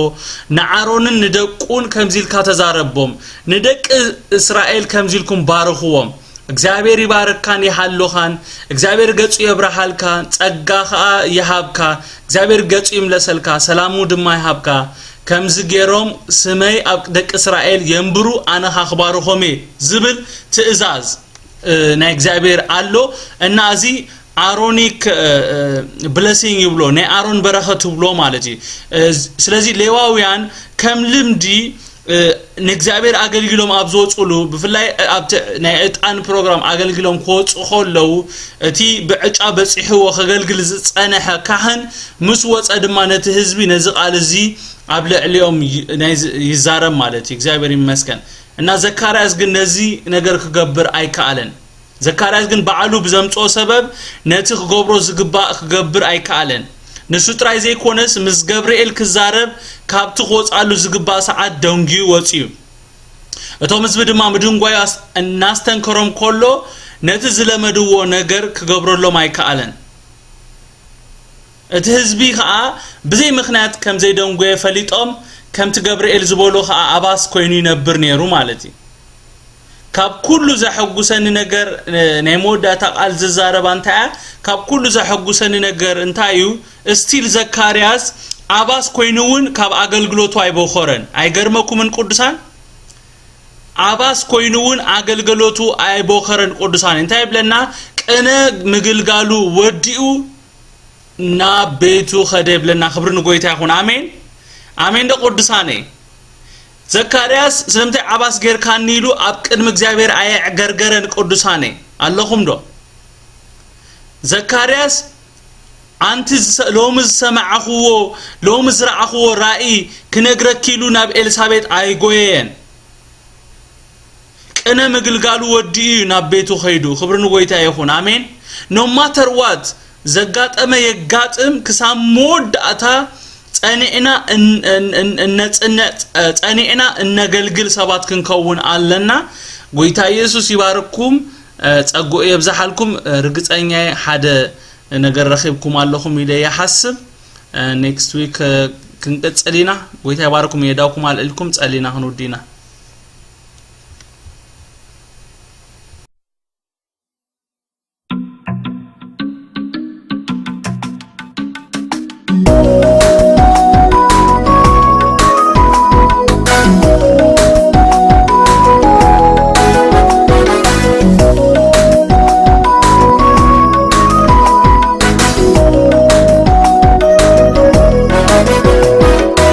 ንኣሮንን ንደቁን ከምዚ ኢልካ ተዛረቦም፣ ንደቂ እስራኤል ከምዚ ኢልኩም ባርኽዎም። እግዚኣብሔር ይባርካን ይሓልኻን፣ እግዚኣብሔር ገጹ የብርሃልካ፣ ጸጋ ኸኣ ይሃብካ፣ እግዚኣብሔር ገጹ ይምለሰልካ፣ ሰላሙ ድማ ይሃብካ። ከምዚ ገይሮም ስመይ ኣብ ደቂ እስራኤል የንብሩ፣ ኣነ ኸኣ ክባርኾም እየ ዝብል ትእዛዝ፣ እ፣ ናይ እግዚኣብሔር ኣሎ። እና እዚ ኣሮኒክ፣ እ፣ እ፣ ብለሲንግ ይብሎ፣ ናይ ኣሮን በረኸት ትብሎ ማለት እዩ። እ፣ ስለዚ ሌዋውያን ከም ልምዲ እ፣ ንእግዚኣብሔር ኣገልጊሎም ኣብ ዝወጹሉ፣ ብፍላይ ኣብቲ ናይ ዕጣን ፕሮግራም ኣገልጊሎም ክወጹ ከለዉ፣ እቲ ብዕጫ በጺሕዎ ከገልግል ዝጸንሐ ካህን ምስ ወጸ ድማ ነቲ ህዝቢ ነዚ ቃል እዚ ኣብ ልዕሊኦም ይ-፣ ናይ ዝ-፣ ይዛረብ ማለት እዩ። እግዚኣብሔር ይመስገን። እና ዘካርያስ ግን ነዚ ነገር ክገብር ኣይከኣለን። ዘካርያስ ግን ባዕሉ ብዘምጽኦ ሰበብ ነቲ ክገብሮ ዝግባእ ክገብር ኣይከኣለን። ንሱ ጥራይ ዘይኮነስ፣ ምስ ገብርኤል ክዛረብ ካብቲ ክወጽኣሉ ዝግባእ ሰዓት ደንጉዩ ወጺኡ። እቶም ህዝቢ ድማ ምድንጓዩ ኣስ-፣ እናስተንከሮም ከሎ፣ ነቲ ዝለመድዎ ነገር ክገብረሎም ኣይከኣለን። እቲ ህዝቢ ኸኣ ብዘይ ምኽንያት ከም ዘይደንጎየ ፈሊጦም፣ ከምቲ ገብርኤል ዝበሎ ኸኣ ኣባስ ኮይኑ ይነብር ነይሩ ማለት እዩ። ካብ ኩሉ ዘሐጉሰኒ ነገር፣ እ፣ ናይ መወዳእታ ቃል ዝዛረባ እንታይ እያ? ካብ ኩሉ ዘሐጉሰኒ ነገር እንታይ እዩ? እስቲል ዘካርያስ ኣባስ ኮይኑ እውን ካብ ኣገልግሎቱ ኣይቦኸረን። ኣይገርመኩምን ቅዱሳን? ኣባስ ኮይኑ እውን ኣገልግሎቱ ኣይቦኸረን ቅዱሳን። እንታይ ይብለና? ቅነ ምግልጋሉ ወዲኡ ናብ ቤቱ ኸደ ይብለና። ክብሪ ንጎይታ ይኹን። ኣሜን። ኣሜን ዶ ቅዱሳነይ? ዘካርያስ ስለምንታይ ዓባስ ጌርካኒ ኢሉ ኣብ ቅድሚ እግዚኣብሔር ኣየዕገርገረን ቅዱሳነይ። ኣለኹም ዶ? ዘካርያስ ኣንቲ ዝሰ-፣ ሎሚ ዝሰማዕኽዎ፣ ሎሚ ዝረኣኽዎ ራእይ ክነግረኪ ኢሉ ናብ ኤልሳቤጥ ኣይጎየየን። ቅነ ምግልጋሉ ወዲኡ እዩ ናብ ቤቱ ኸይዱ። ክብሪ ንጎይታ ይኹን። ኣሜን። No matter what ዘጋጠመ የጋጥም፣ ክሳብ መወዳእታ ጸኒዕና እን-፣ እን-፣ እን-፣ እነጽንዕ፣ ጸ-፣ ጸኒዕና እነገልግል ሰባት ክንከውን ኣለና። ጎይታ ኢየሱስ ይባርክኩም፣ ጸግኡ የብዝሓልኩም። ርግጸኛ እየ ሓደ ነገር ረኺብኩም ኣለኹም ኢለ ይሓስብ። ኔክስት ዊክ ክንቅጽል ኢና። ጎይታ ይባርኩም። የዳውኩም ኣልዕልኩም ጸሊና ክንውዲ ኢና።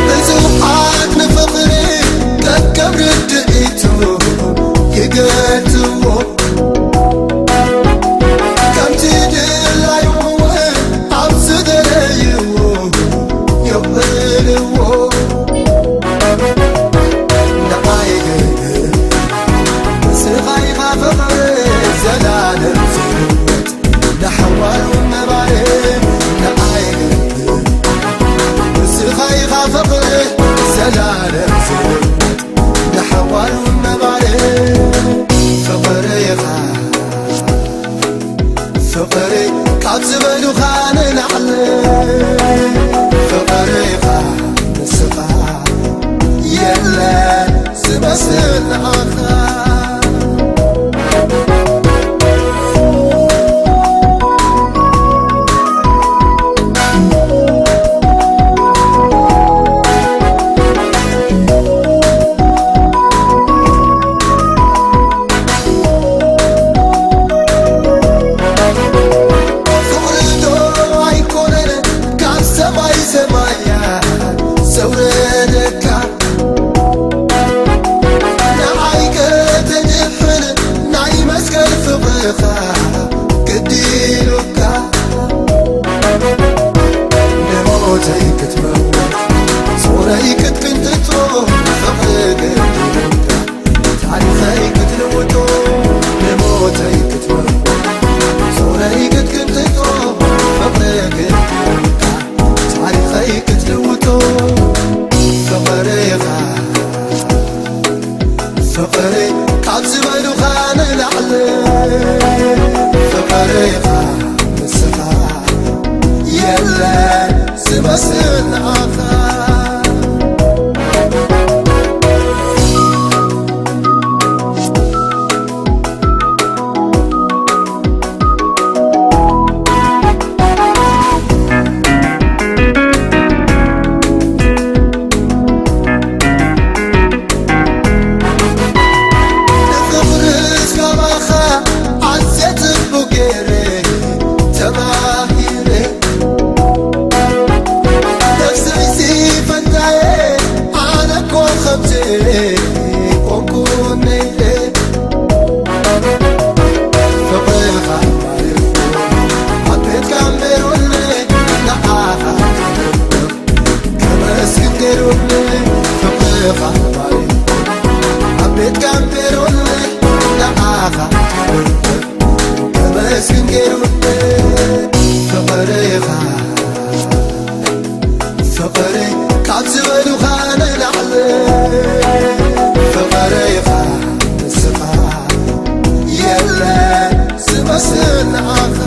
ብዙሓት ንፍቕሪ ከከም ርድኢቱ ይገልጽዎ። ከምቲ ድላዩ እውን ኣብ ዝደለይዎ የቕብልዎ። ንዓይ ግን ንስኻ ኢኻ ፍቕሪ ዘላለም ዝህይወት፣ ንሓዋሩ ምንባር ንዓይ ግን ንስኻ ኢኻ ፍቕሪ ዘላለም ዝህይወት፣ ንሓዋሩ ምንባር ፍቕሪ ኢኻ። ፍቕሪ ካብ ዝበሉኻ ንላዕሊ ፍቕሪ ኢኻ ንስኻ፣ የለን ዝመስል ንዓኻ። ፍቕሪ ዶ ኣይኮነን ካብ ሰማይ ሰማያት ዘውረደካ? ንዓይ ከተድሕን ናይ መስቀል ፍቕርኻ ግዲ ኢሉካ። ንሞተይ ክትመውት ጾረይ ክትቅንጥጦ ፍቕሪ ግዲ ኢሉካ። ታሪኸይ ክትልውጦ ንሞተይ ክትመውት ጾረይ ክትቅንጥጦ ፍቕሪ ግዲ ኢሉካ። ታሪኸይ ክትልውጦ ፍቕሪ ኢኻ። ፍቕሪ ካብ ዝበሉኻ ንላዕሊ ፍቕሪ ኢኻ ንስኻ፣ የለን ዝመስል ንዓኻ። ንፍቕርስ ካባኻ ኣዝየ ጽቡቕ ገይረ ተማሂረ። ነፍሰይሲ ፈንታየ ኣነ እኮ ከምዚ ኮንኩ ነይረ። ፍቕርኻ ማርያም ኣብ ቤትካ ኣንቢሩኒ ንዓኻ ከመስግን ገይሩኒ። ፍቕርኻ ማርያም ኣብ ቤትካ ኣንቢሩኒ ንዓኻ ከመስግን ገይሩኒ። ፍቕርኻ ፍቕሪ ካብ ዝበሉኻ ንላዕሊ ፍቕርኻ ንስኻ፣ የለን ዝመስል ንዓኻ።